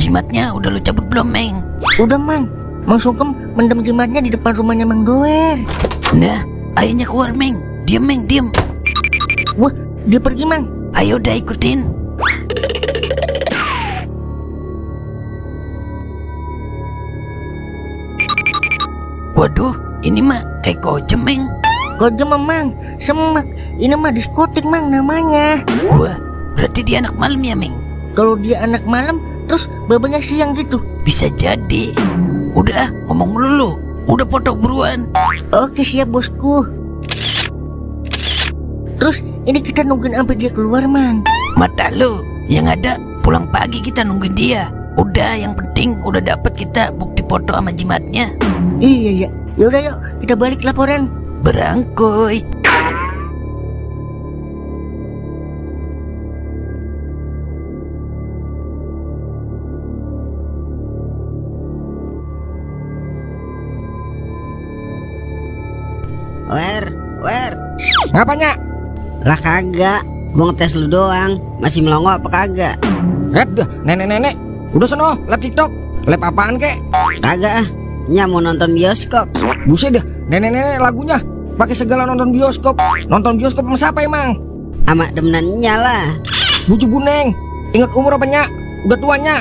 Jimatnya udah lu cabut belum, Meng? Udah, Mang. Mang Sungkem mendem jimatnya di depan rumahnya Mang Doer. Nah, ayahnya keluar, Meng. Diam, Meng, diam. Wah, dia pergi, Mang. Ayo udah ikutin. Waduh, ini mah kayak kojem, Meng. Kojem, Mang. Semak. Ini mah diskotik, Mang, namanya. Wah, berarti dia anak malam ya, Meng? Kalau dia anak malam, terus babanya siang gitu. Bisa jadi. Udah, ngomong dulu. Udah foto buruan. Oke, siap, bosku. Terus ini kita nungguin sampai dia keluar, Mang. Mata lu, yang ada pulang pagi kita nungguin dia. Udah, yang penting udah dapet kita bukti foto sama jimatnya. Iya. Yaudah, yuk kita balik laporan. Berangkuy. Wer. Ngapanya? Lah kagak, gua ngetes lu doang. Masih melongo apa kagak? Dah, nenek. Udah sono, lab TikTok. Lab apaan kek? Kagak ah, nya mau nonton bioskop. Buset dah, nenek lagunya pakai segala nonton bioskop. Nonton bioskop sama siapa emang? Ama demenannya lah. Bujuk guneng. Ingat umur apa nyak? Udah tuanya.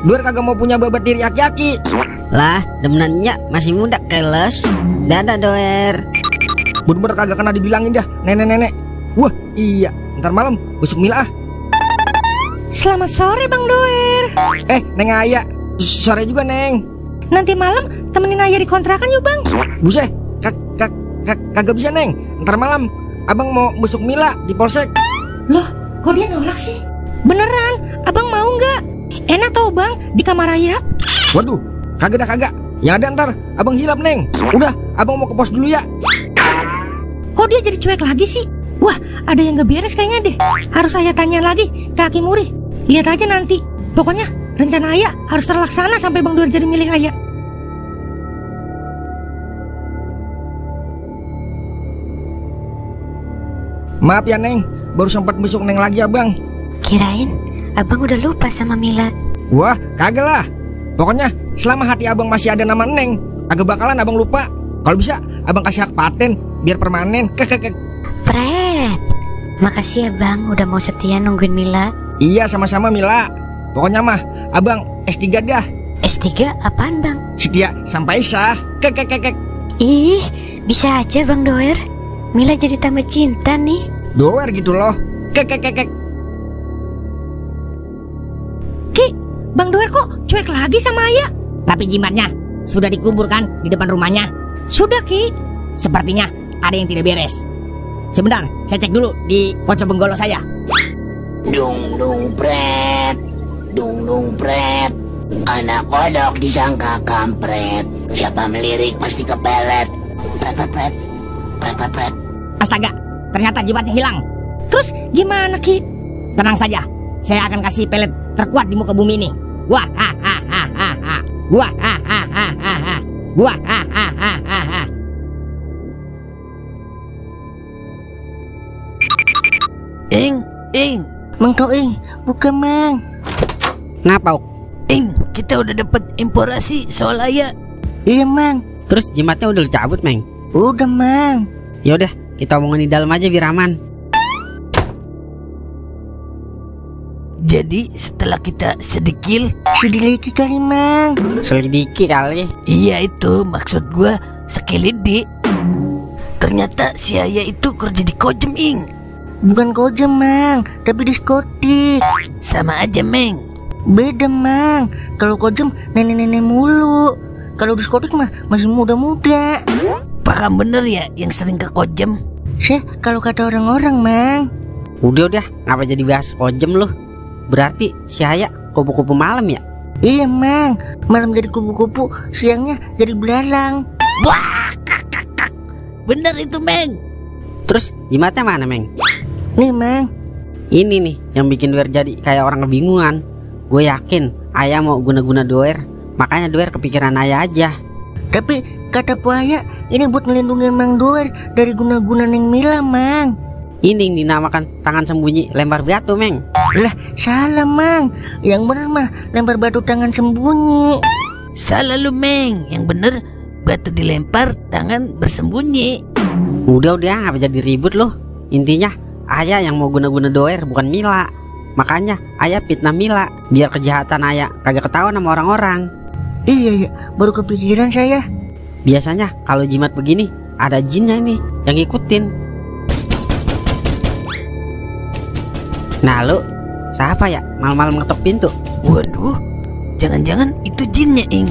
Doer kagak mau punya babat diri aki-aki. Lah, demenannya masih muda keles. Dadah Doer. Bener-bener kagak kena dibilangin dah, nenek. Wah, iya. Ntar malam besok Mila ah. Selamat sore, Bang Doer. Neng Ayah. Sore juga, Neng. Nanti malam temenin Ayah di kontrakan yuk, Bang. Buset, kagak bisa, Neng. Ntar malam Abang mau besok Mila di polsek. Loh, kok dia nolak sih? Beneran, Abang mau nggak? Enak tau, Bang, di kamar Ayah. Waduh, Kagak dah kagak. Yang ada ntar abang hilap Neng. Udah, abang mau ke pos dulu ya. Kok dia jadi cuek lagi sih? Wah, ada yang gak beres kayaknya deh. Harus saya tanya lagi ke Aki Muri. Lihat aja nanti. Pokoknya rencana Ayah harus terlaksana sampai Bang Doer jadi milik Ayah. Maaf ya Neng, baru sempat besok Neng lagi abang. Kirain abang udah lupa sama Mila. Wah, kagak lah. Pokoknya selama hati abang masih ada nama Neng, agak bakalan abang lupa. Kalau bisa abang kasih hak paten biar permanen. Pret, makasih ya bang udah mau setia nungguin Mila. Iya sama-sama Mila. Pokoknya mah abang S3 dah. S3 apaan bang? Setia sampai sah. Ih, bisa aja Bang Doer. Mila jadi tambah cinta nih. Doer gitu loh. Ki, Bang Doer kok cuek lagi sama Ayah? Tapi jimatnya sudah dikubur kan di depan rumahnya? Sudah Ki. Sepertinya ada yang tidak beres. Sebentar, saya cek dulu di pocong benggolo saya. Dung dung pret, dung dung pret. Anak kodok disangka kampret. Siapa melirik pasti kepelet. Pret pret pret pret pret. Astaga, ternyata jimatnya hilang. Terus gimana Ki? Tenang saja, saya akan kasih pelet terkuat di muka bumi ini. Wah ha ha ha ha ha. Wah ha ha ha ha ha. Wah ha ha ha ha ha. Ing, Mang Toing, buka Mang. Ngapa? Ing, kita udah dapet informasi soal Ayah. Iya Mang. Terus jimatnya udah lu cabut, Meng? Udah Mang. Yaudah, kita omongin di dalam aja biar aman. Jadi setelah kita sedikit Sedikit kali Mang. Selidiki kali. Iya itu maksud gua sekelidik. Ternyata si Ayah itu kerja di Kojem Ing. Bukan kojem Mang, tapi diskotik. Sama aja Meng. Beda Mang. Kalau kojem nenek-nenek mulu. Kalau diskotik mah masih muda-muda. Paham bener ya yang sering ke Kojem? Kalau kata orang-orang Mang. Udah, ngapa jadi bahas kojem lu? Berarti si Ayah kupu-kupu malam ya? Iya Mang, malam jadi kupu-kupu, siangnya jadi belalang. Wah, kak. Bener itu Meng. Terus jimatnya mana, Meng? Nih Mang. Ini nih yang bikin Doer jadi kayak orang kebingungan. Gue yakin Ayah mau guna-guna Doer, makanya Doer kepikiran Ayah aja. Tapi kata Puaya, ini buat ngelindungin Mang Doer dari guna-guna Neng Mila Mang. Ini yang dinamakan tangan sembunyi lempar batu, Meng. Lah salah Mang. Yang bener mah lempar batu tangan sembunyi. Salah lu Meng. Yang bener batu dilempar tangan bersembunyi. Udah, ngapa jadi ribut loh. Intinya Ayah yang mau guna-guna Doer, bukan Mila. Makanya Ayah fitnah Mila biar kejahatan Ayah kagak ketahuan sama orang-orang. Iya, baru kepikiran saya. Biasanya kalau jimat begini ada jinnya ini yang ngikutin. Nah lu, siapa ya malam-malam ngetok pintu? Waduh, jangan-jangan itu jinnya Ing.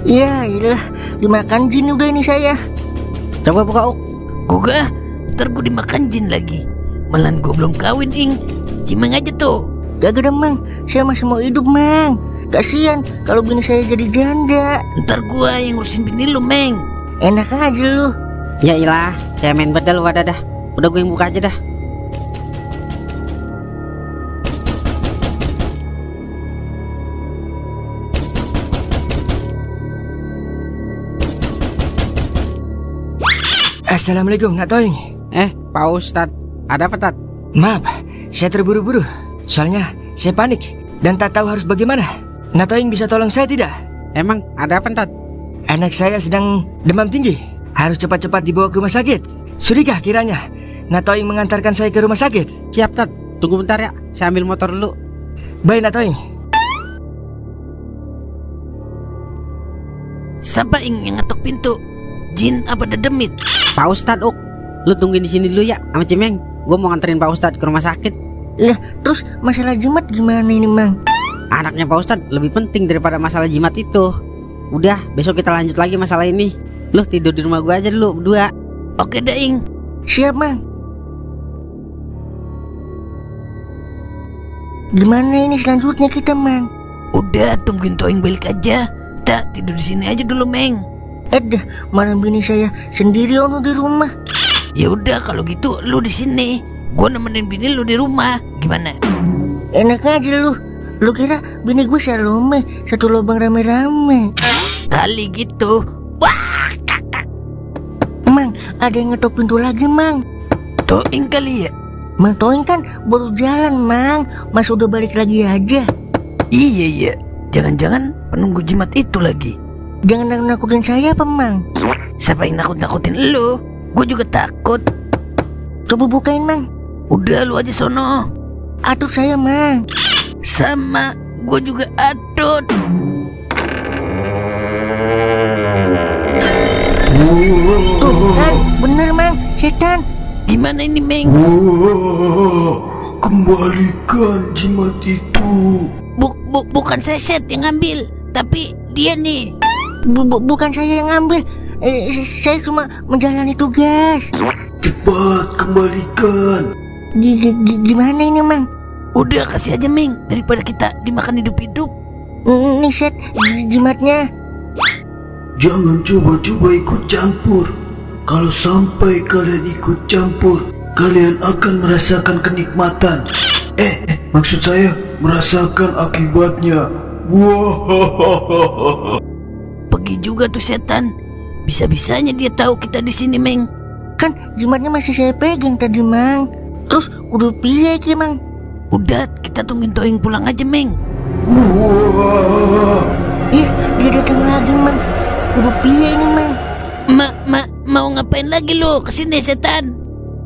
Iya, iyalah, dimakan jin udah ini saya. Coba buka Uk. Gua ntar gue dimakan jin lagi. Malah gue belum kawin Ing. Cimeng aja tuh. Gak ada Mang, saya masih mau hidup Mang. Kasian kalau bini saya jadi janda. Ntar gue yang ngurusin bini lu Meng. Enak aja lu. Ya ilah, saya main bedal wadah dah. Udah gue yang buka aja dah. Assalamualaikum Nak Toing. Pak Ustadz, ada apa Tat? Maaf, saya terburu-buru. Soalnya saya panik dan tak tahu harus bagaimana. Nak Toing bisa tolong saya tidak? Emang ada apa Tat? Anak saya sedang demam tinggi. Harus cepat-cepat dibawa ke rumah sakit. Sudahkah kiranya Nak Toing mengantarkan saya ke rumah sakit? Siap Tat, tunggu bentar ya, saya ambil motor dulu. Baik Nak Toing. Siapa Ing yang ngetok pintu? Jin apa dedemit? Pak Ustadz Uk, lu tungguin di sini dulu ya sama Cimeng. Gue mau nganterin Pak Ustadz ke rumah sakit. Lah, terus masalah jimat gimana ini Mang? Anaknya Pak Ustadz lebih penting daripada masalah jimat itu. Udah, besok kita lanjut lagi masalah ini. Lu tidur di rumah gue aja dulu berdua. Oke dah Ing. Siap Mang. Gimana ini selanjutnya kita Mang? Udah tungguin Toing balik aja. kita tidur di sini aja dulu, Meng. Malam bini saya sendiri ono di rumah. Ya udah kalau gitu lu di sini, gua nemenin bini lu di rumah. Gimana? Enak aja lu. Lu kira bini gue Salome satu lubang rame-rame? Kali gitu. Wah, Mang, ada yang ngetok pintu lagi, Mang. Toing kali ya? Mang Toing kan baru jalan, Mang. Mas udah balik lagi aja. Iya. Jangan-jangan penunggu jimat itu lagi. Jangan nakutin saya apa, Mang? Siapa yang nakut-nakutin lu? Gue juga takut. Coba bukain, Mang. Udah lu aja sono. Atut saya, Mang. Sama, gue juga atut. Tuh kan, bener, Mang. Setan. Gimana ini, Meng? Kembalikan jimat itu. Bukan saya Set yang ngambil, tapi dia nih. Bukan saya yang ngambil. Saya cuma menjalani tugas. Cepat kembalikan. Gimana ini, Mang? Udah kasih aja, Meng, daripada kita dimakan hidup-hidup. Nih, Set, jimatnya. Jangan coba-coba ikut campur. Kalau sampai kalian ikut campur, kalian akan merasakan kenikmatan. Maksud saya merasakan akibatnya. Wah. Pergi juga tuh setan. Bisa-bisanya dia tahu kita di sini, Meng. Kan jimatnya masih saya pegang tadi, Mang. Terus kudu piye ki, Mang? Udah, kita tungguin Toing pulang aja, Meng. Wah. Ih, dia datang lagi, Mang. Kudu piye ini, Mang? Mau ngapain lagi lo kesini, setan?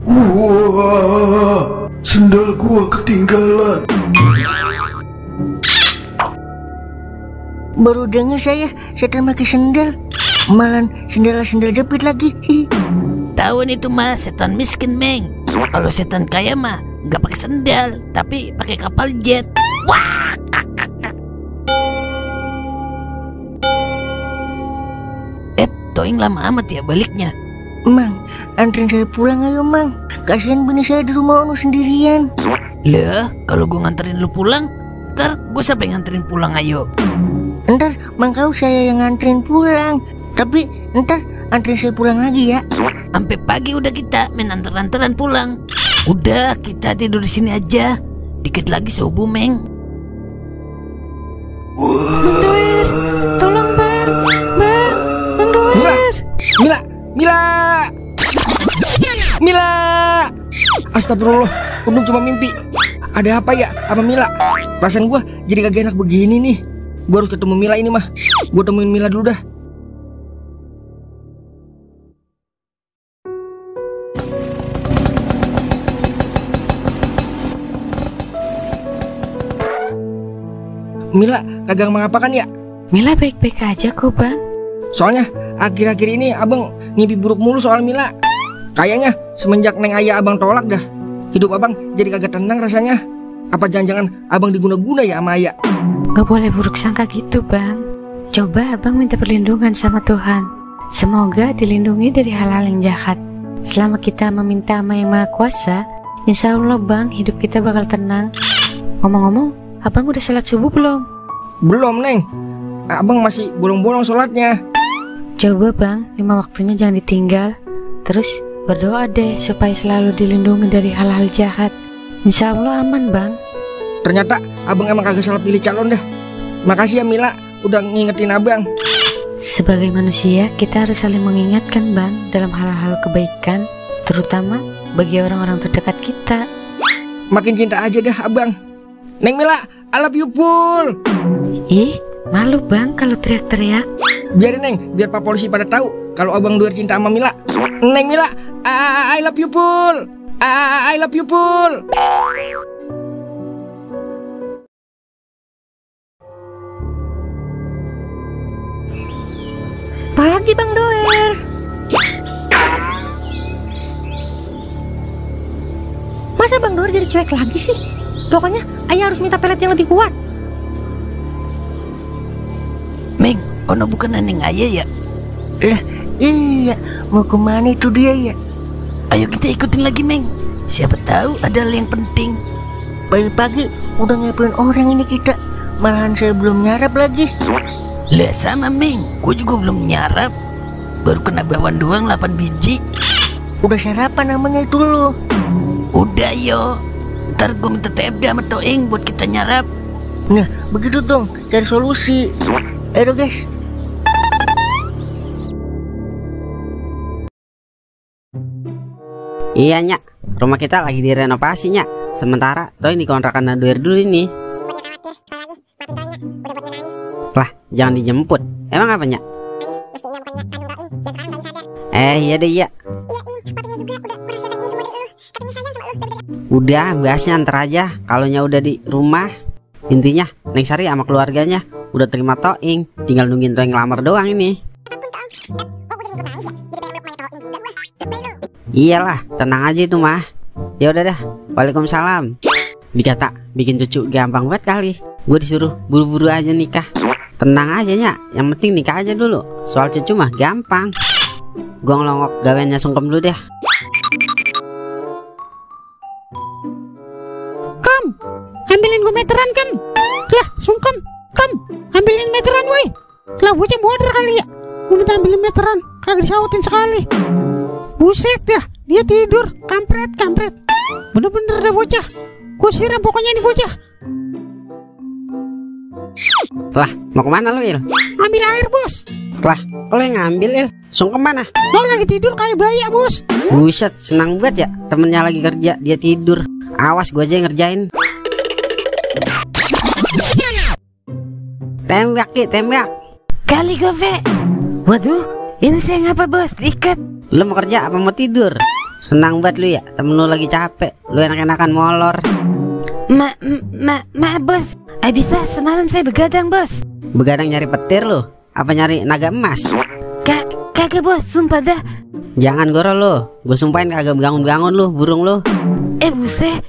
Wah. Sendal gua ketinggalan. Baru dengar saya setan pakai sendal. Malah sendal jepit lagi. Tahu itu mah setan miskin, Meng. Kalau setan kaya mah nggak pakai sendal, tapi pakai kapal jet. Wah. Toing lama amat ya baliknya. Mang, anterin saya pulang ayo, Mang. Kasihan bini saya di rumah ono sendirian. Lah, kalau gue nganterin lu pulang, ntar gue siapa yang nganterin pulang, ayo. Ntar Mang kau saya yang nganterin pulang. Tapi ntar anterin saya pulang lagi ya. Sampai pagi udah kita main anter-anteran pulang. Udah, kita tidur di sini aja. Dikit lagi subuh, Meng. Tolong, Bang. Mila. Astagfirullah, untung cuma mimpi. Ada apa ya sama Mila? Perasaan gue jadi kagak enak begini nih. Gue harus ketemu Mila ini mah. Gue temuin Mila dulu dah. Mila kagak mengapakan ya? Mila baik-baik aja kok, Bang. Soalnya akhir-akhir ini abang ngimpi buruk mulu soal Mila. Kayaknya semenjak Neng Ayah abang tolak dah, hidup abang jadi kagak tenang rasanya. Apa jangan-jangan abang diguna-guna ya sama Ayah? Gak boleh buruk sangka gitu, Bang. Coba abang minta perlindungan sama Tuhan. Semoga dilindungi dari hal-hal yang jahat. Selama kita meminta sama Yang Maha Kuasa, insya Allah, Bang, hidup kita bakal tenang. Ngomong-ngomong, abang udah sholat subuh belum? Belum, Neng. Abang masih bolong-bolong sholatnya. Coba, Bang, 5 waktunya jangan ditinggal. Terus berdoa deh supaya selalu dilindungi dari hal-hal jahat. Insya Allah aman, Bang. Ternyata abang emang kagak salah pilih calon dah. Makasih ya Mila, udah ngingetin abang. Sebagai manusia, kita harus saling mengingatkan, Bang, dalam hal-hal kebaikan, terutama bagi orang-orang terdekat kita. Makin cinta aja dah abang. Neng Mila, I love you full. Ih, malu, Bang, kalau teriak-teriak. Biarin, Neng, biar Pak Polisi pada tahu kalau abang duar cinta sama Mila. Neng Mila, I love you full. I love you full. Pagi, Bang Doer. Masa Bang Doer jadi cuek lagi sih? Pokoknya Ayah harus minta pelet yang lebih kuat. Meng, ono bukan Neng Ayah ya? Lah, iya, mau kemana itu dia ya? Ayo kita ikutin lagi, Meng. Siapa tahu ada hal yang penting. Pagi-pagi udah ngepelin orang ini kita. Malahan saya belum nyarap lagi. Lah sama Meng, gue juga belum nyarap. Baru kena bawaan doang 8 biji. Udah sarapan namanya itu lo. Udah yo, ntar gue minta TFD sama Toing buat kita nyarap. Nah begitu dong, cari solusi. Ayo guys. Iya Nyak, rumah kita lagi direnovasi Nyak. Sementara Toy di kontrakan Naduer dulu ini. Lah, jangan dijemput. Emang apa Nyak? Iya deh iya. Udah, bahasnya ntar aja. Kalonya udah di rumah. Intinya Neng Sari sama keluarganya udah terima Toing, tinggal nungguin Toing ngelamar doang ini. Iyalah, tenang aja itu mah. Ya udah dah, waalaikumsalam. Dikata bikin cucu gampang banget kali. Gue disuruh buru-buru aja nikah. Tenang aja Nyak, yang penting nikah aja dulu. Soal cucu mah gampang. Gue ngelongok gawennya sungkem dulu deh. Kam, ambilin gue meteran Kam. Lah sungkem, Kam, ambilin meteran woi. Lah bocah bodoh kali ya. Gue minta ambilin meteran, kagak disautin sekali. Buset ya, dia tidur, kampret. Bener-bener dah bocah. Gue siram pokoknya ini bocah. Lah, mau kemana lu Il? Ambil air bos. Lah, kok lo yang ngambil Il? Sungkem mana? Lo lagi tidur kayak bayi bos. Buset, senang banget ya. Temennya lagi kerja, dia tidur. Awas gue aja yang ngerjain. Tembak Ki, tembak. Kali Gove. Waduh, ini saya ngapa bos? Ikat. Lu mau kerja apa mau tidur? Senang banget lu ya, temen lu lagi capek. Lu enak-enakan molor. Maaf bos. Bisa semalam saya begadang bos. Begadang nyari petir lu? Apa nyari naga emas? Kagak bos, sumpah dah. Jangan goro lu. Gue sumpahin kagak bangun-bangun lu, burung lu. Buset.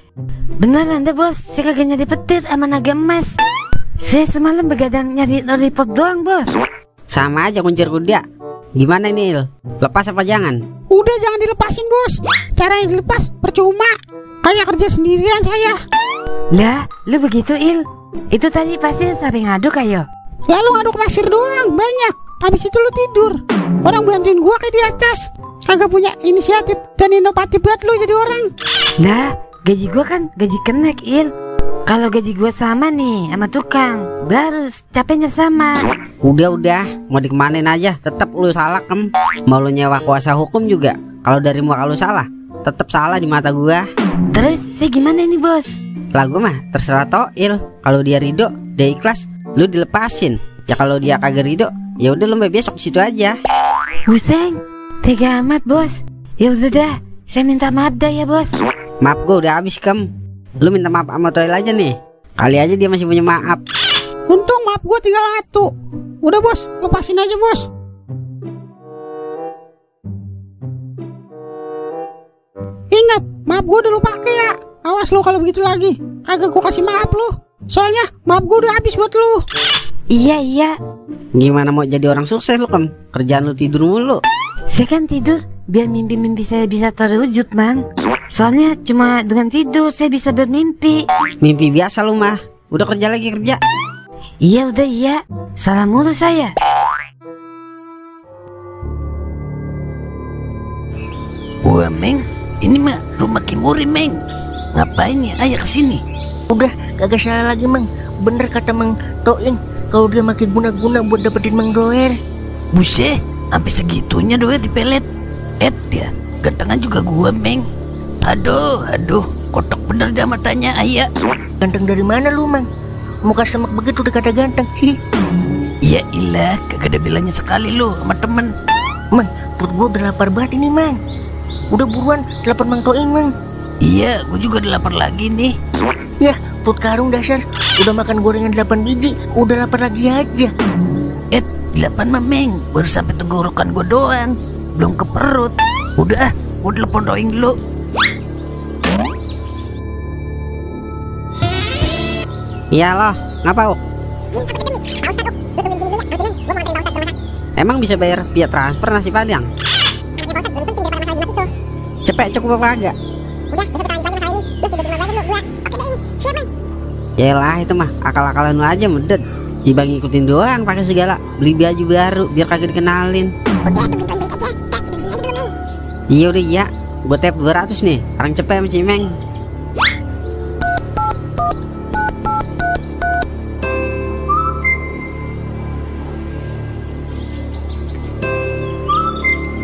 Beneran deh bos, saya kagak nyari petir sama naga emas. Saya semalam begadang nyari lollipop doang bos. Sama aja kuncir kuda. Gimana ini Il? Lepas apa jangan? Udah jangan dilepasin bos. Caranya dilepas percuma. Kayak kerja sendirian saya. Lah, lu begitu Il. Itu tadi pasti sampai ngaduk ayo. Lalu ngaduk pasir doang banyak. Habis itu lu tidur. Orang bantuin gua kayak di atas. Kagak punya inisiatif dan inovatif banget lu jadi orang. Lah, gaji gua kan gaji kenek Il. Kalau gaji gua sama nih sama tukang, baru capeknya sama. Udah, mau dikemanin aja, tetap lu salah Kem. Mau lu nyewa kuasa hukum juga, kalau dari muka lu salah, tetap salah di mata gua. Terus saya gimana ini bos? Lah gua mah terserah Toil. Kalau dia ridho, dia ikhlas, lu dilepasin. Ya kalau dia kagak ridho, ya udah lu besok situ aja. Buseng, tega amat bos. Ya udah dah, saya minta maaf dah ya bos. Maaf gua udah habis Kem. Lu minta maaf sama Toil aja nih. Kali aja dia masih punya maaf. Untung maaf gue tinggal 1. Udah bos, lepasin aja bos. Ingat, maaf gue udah lu pakai ya. Awas lu kalau begitu lagi. Kagak gue kasih maaf lu. Soalnya maaf gue udah habis buat lu. Iya. Gimana mau jadi orang sukses lu Kem? Kerjaan lu tidur mulu. Saya kan tidur biar mimpi-mimpi saya bisa terwujud Mang. Soalnya cuma dengan tidur saya bisa bermimpi. Mimpi biasa lu mah. Udah kerja lagi kerja. Iya udah iya. Salah mulu saya. Wah Meng, ini mah rumah Kimuri Meng. Ngapain ya ayah kesini? Udah kagak salah lagi Mang. Bener kata Mang Toing, kalau dia makin guna-guna buat dapetin Mang Doer. Buset, sampai segitunya Doer dipelet. Ya, gantengan juga gua Meng. Aduh, kotok bener dah matanya ayah. Ganteng dari mana lu Mang? Muka semak begitu udah kata ganteng. Ya ilah, kagak ada bilangnya sekali lu sama temen. Mang, perut gua udah lapar banget ini Mang. Udah buruan telepon Mang Toing Mang. Iya, gua juga udah lapar lagi nih. Ya, perut karung dasar. Udah makan gorengan 8 biji, udah lapar lagi aja. 8 mah Meng, baru sampai tenggorokan gua doang, belum ke perut. Udah, gua telepon Toing dulu. Iya loh, ngapa Uk? Emang bisa bayar via transfer nasi padang? Cepet cukup apa agak? Yalah itu mah akal-akalan lu aja medet. Cibang ngikutin doang pakai segala, beli baju baru biar kagak dikenalin. Udah tuh bintang beli aja, tak hidup sini aja dulu, Meng. Iya udah iya, gue tap 200 nih, orang cepet sama Cimeng.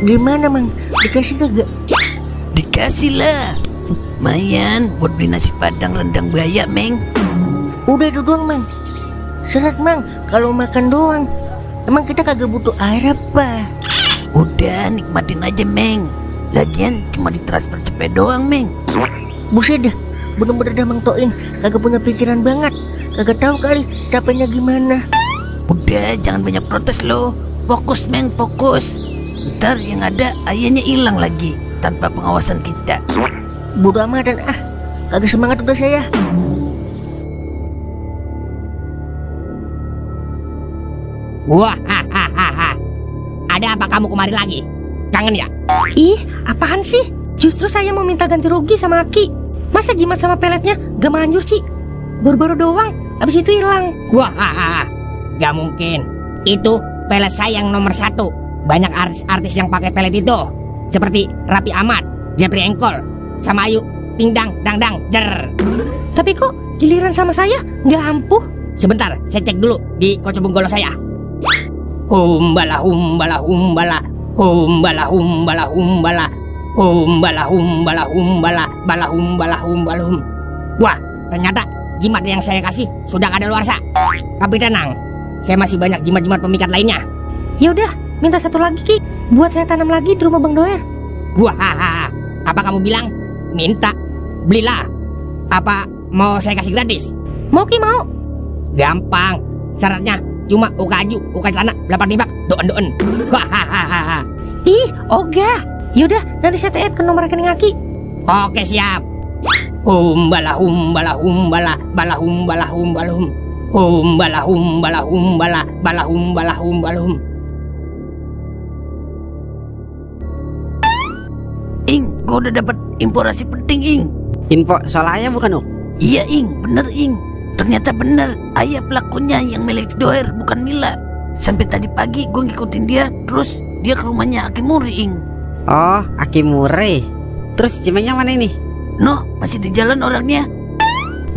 Gimana Mang? Dikasih kagak? Dikasih lah. Mayan buat beli nasi padang rendang buaya, Meng. Udah itu doang Mang. Seret Mang, kalau makan doang. Emang kita kagak butuh air apa? Udah nikmatin aja, Meng. Lagian cuma ditransfer cepet doang, Meng. Buset dah, bener-bener dah Mang Toin kagak punya pikiran banget. Kagak tahu kali capeknya gimana. Udah jangan banyak protes lo. Fokus, Meng, fokus. Ntar yang ada ayahnya hilang lagi tanpa pengawasan kita. Bodo amat dan kagak semangat udah saya. Wah, hahaha. Ada apa kamu kemari lagi? Kangen ya? Ih, apaan sih? Justru saya mau minta ganti rugi sama Aki. Masa jimat sama peletnya gak manjur sih? Baru-baru doang, abis itu hilang. Wah, hahaha. Gak mungkin. Itu pelet saya yang nomor 1. Banyak artis-artis yang pakai pelet itu, seperti Raffi Ahmad, Jeffrey Engkol, sama Ayu Ting Dang Dang Dang Jer. Tapi kok giliran sama saya nggak ampuh? Sebentar, saya cek dulu di kocobonggolo saya. Humbala humbala humbala, humbala humbala humbala, humbala humbala humbala, bala humbala humbala hum. Wah, ternyata jimat yang saya kasih sudah kadaluarsa. Tapi tenang, saya masih banyak jimat-jimat pemikat lainnya. Ya udah, minta satu lagi Ki, buat saya tanam lagi di rumah Bang Doer. Wah, apa kamu bilang? Minta, belilah. Apa mau saya kasih gratis? Mau Ki, mau. Gampang, syaratnya cuma ukaju, uka celana, belapar tibak, doen. Wah, ih, ogah. Yaudah, nanti saya TF ke nomor rekening Aki. Oke, siap. Humbala humbala humbala, bala humbala humbala hum. Humbala humbala humbala, bala humbala humbala hum. Ing, gue udah dapat informasi penting, Ing. Info soal ayah bukan, Uk? Iya, Ing, bener, Ing. Ternyata bener, ayah pelakunya yang milik Doer, bukan Mila. Sampai tadi pagi gue ngikutin dia, terus dia ke rumahnya Aki Muri, Ing. Oh, Aki Muri. Terus Cimengnya mana ini? Noh, masih di jalan orangnya.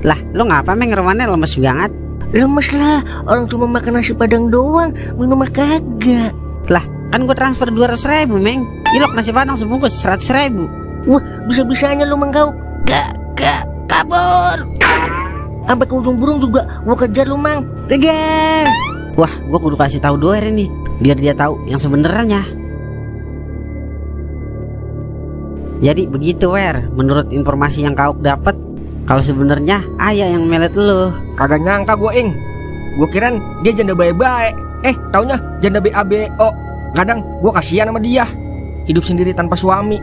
Lah, lu ngapa Meng, rumahnya lemes banget? Lemes lah, orang cuma makan nasi padang doang, minum mah kagak. Lah, kan gue transfer 200.000, Meng. Ilok nasi padang sebungkus 100.000. Wah, bisa-bisanya lu Menggauk. Gak, kabur. Sampai ke ujung burung juga gua kejar lu Mang. Kejar. Wah, gua kudu kasih tahu Doer ini biar dia tahu yang sebenarnya. Jadi begitu, Wer. Menurut informasi yang kau dapat, kalau sebenarnya ayah yang melet lu. Kagak nyangka gua, Ing. Gua kirain dia janda baik-baik. Taunya janda BABO. Kadang gua kasihan sama dia. Hidup sendiri tanpa suami.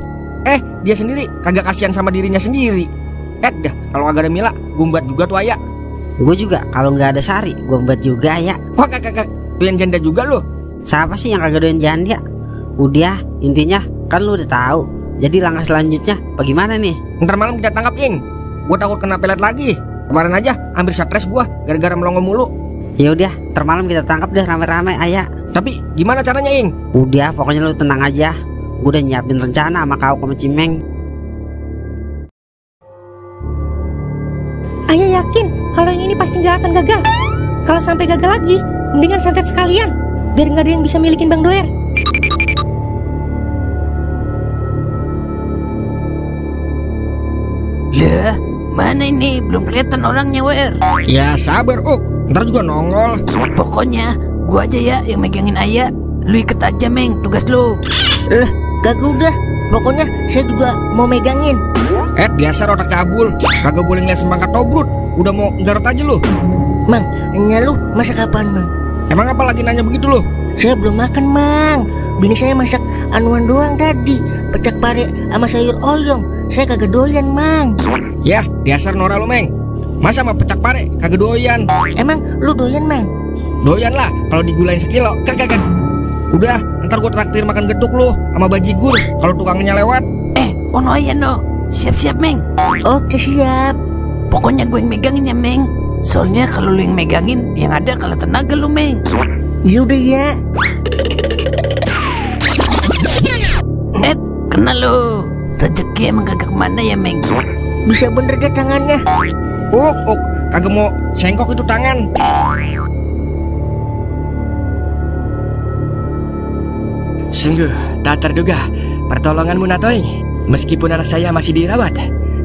Dia sendiri kagak kasihan sama dirinya sendiri. Dah, kalau kagak ada Mila, gue embat juga tuh ayah. Gue juga, kalau nggak ada Sari, gue embat juga ya. Wah, kagak doyan janda juga lo. Siapa sih yang kagak doyan janda? Udah, intinya kan lu udah tahu. Jadi langkah selanjutnya bagaimana nih? Ntar malam kita tangkap, Ing. Gue takut kena pelet lagi. Kemarin aja hampir stres gue gara-gara melongo mulu. Ya udah, ntar malam kita tangkap deh rame-rame ayah. Tapi gimana caranya, Ing? Udah, pokoknya lu tenang aja. Gue udah nyiapin rencana sama kau sama Cimeng. Ayah yakin kalau yang ini pasti nggak akan gagal. Kalau sampai gagal lagi, mendingan santet sekalian, biar nggak ada yang bisa milikin Bang Doer. Lah, mana ini? Belum kelihatan orangnya, Wer. Ya sabar, Uk. Ntar juga nongol. Pokoknya gua aja ya yang megangin ayah. Lu ikut aja, Meng, tugas lu. Lah, kagak udah. Pokoknya saya juga mau megangin. Biasa otak cabul. Kagak boleh ngeliat semangka tobrut. Udah mau garot aja lu. Mang, nanya lu masak apaan, Mang? Emang apa lagi nanya begitu lu? Saya belum makan, Mang. Bini saya masak anuan doang tadi, pecak pare sama sayur oyong. Saya kagak doyan, Mang. Ya, dasar Nora lu, Meng. Masa sama pecak pare kagak doyan? Emang lu doyan, Mang? Doyan lah kalau digulain sekilo. Kagak. Udah, ntar gua traktir makan geduk lu sama bajigur kalau tukangnya lewat. Ono ayah no. Siap-siap, Meng. Oke, siap. Pokoknya gue yang megangin ya, Meng. Soalnya kalau lu yang megangin, yang ada kalah tenaga lu, Meng. Yaudah ya. Kena lu. Rezeki emang kagak kemana ya, Meng? Bisa bener deh tangannya. Kagak mau sengkok itu tangan. Sungguh tak terduga pertolonganmu, Natoing. Meskipun anak saya masih dirawat,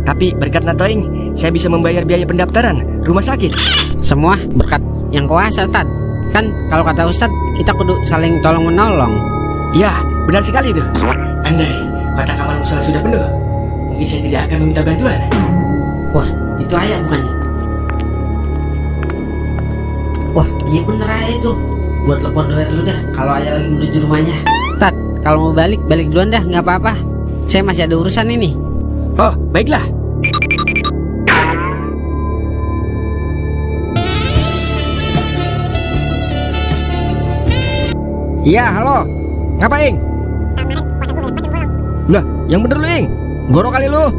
tapi berkat Natoing saya bisa membayar biaya pendaftaran rumah sakit. Semua berkat yang kuasa, Tad. Kan kalau kata Ustadz, kita kudu saling tolong menolong. Ya, benar sekali tuh. Andai kata kamar musala sudah penuh, mungkin saya tidak akan meminta bantuan. Wah, itu ayah bukannya? Wah, iya bener ayah itu. Buat telepon doer dulu dah kalau ayah lagi menuju rumahnya. Tad, kalau mau balik duluan dah, nggak apa-apa. Saya masih ada urusan ini. Oh, baiklah. Iya, halo. Ngapain? Lah, yang bener lu, Ing. Goro kali lu.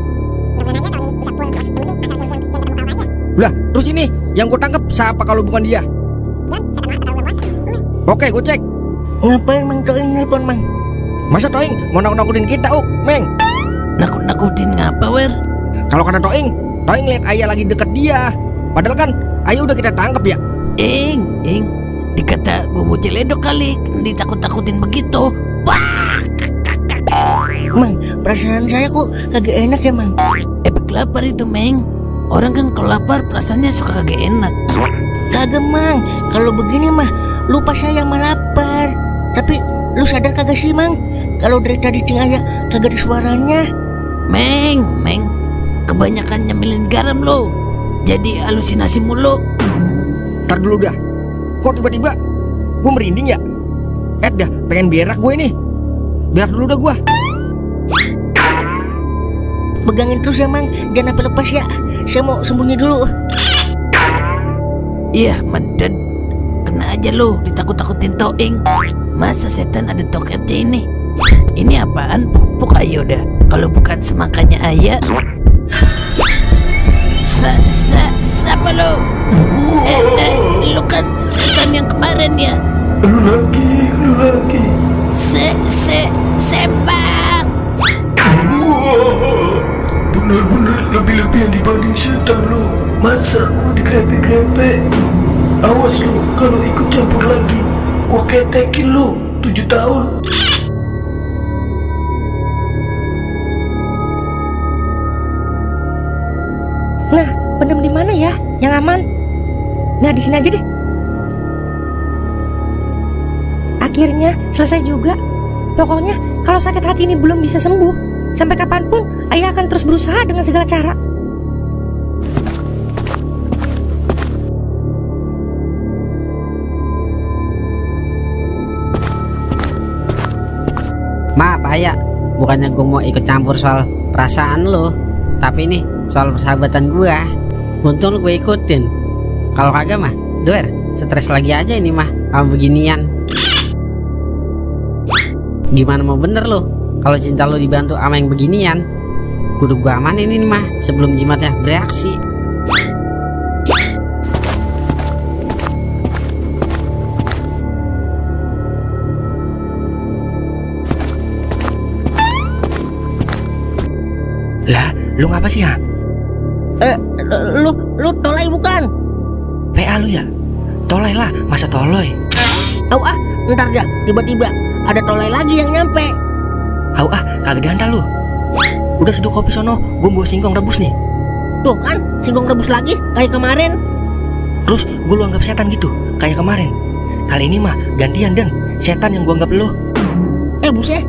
Lah, terus ini yang gua tangkap siapa kalau bukan dia? Oke, gua cek. Ngapain Mang Toing nelpon, Mang? Masa Toing mau nakut-nakutin kita, Meng? Nakut-nakutin ngapa, Wer? Kalau kata Toing lihat ayah lagi deket dia. Padahal kan ayah udah kita tangkap ya. Ing, dikata gue bocil ledok kali, ditakut-takutin begitu. Wah, Mang, perasaan saya kok kagak enak ya, Mang. Efek lapar itu, Meng. Orang kan kalau lapar perasaannya suka kagak enak. Kagak, Mang. Kalau begini mah lupa saya mah lapar. Tapi lu sadar kagak sih, Mang? Kalau dari tadi cing ayah kagak ada suaranya. Meng, kebanyakan nyemilin garam lo. Jadi halusinasi mulu. Ntar dulu dah. Kok tiba-tiba gue merinding ya? Dah pengen berak gue ini. Berak dulu dah gue. Pegangin terus ya, Mang. Jangan sampai lepas ya. Saya mau sembunyi dulu. Iya, meded. Kena aja lo ditakut-takutin Toing. Masa setan ada toketnya ini? Ini apaan? Pupuk ayo dah. Kalau bukan semakannya ayah. Siapa lo? Lu kan setan yang kemarin ya? Lu lagi. Sempak. Bener-bener lebih-lebihan dibanding setan lu. Masa gua digrepe-grepe? Awas lu, kalau ikut campur lagi gua ketekin lu 7 tahun. Nah, pendem di mana ya? Yang aman? Nah, di sini aja deh. Akhirnya selesai juga. Pokoknya kalau sakit hati ini belum bisa sembuh, sampai kapanpun ayah akan terus berusaha dengan segala cara. Maaf ayah, bukannya gue mau ikut campur soal perasaan lo, tapi nih soal persahabatan gue. Untung lo gue ikutin. Kalau kagak mah, doer, stres lagi aja ini mah sama beginian. Gimana mau bener lo kalau cinta lo dibantu sama yang beginian? Kudu gue amanin ini mah sebelum jimatnya bereaksi. Lah, lu ngapa sih ya? Lu tolai bukan? PA lu ya? Tolai lah, masa toloy? Ntar dah tiba-tiba ada tolai lagi yang nyampe. Kagak diantar lu. Udah seduh kopi sono, gue bawa singkong rebus nih. Tuh kan, singkong rebus lagi kayak kemarin. Terus gue lu anggap setan gitu, kayak kemarin. Kali ini mah gantian Den, setan yang gue anggap lu. Buset.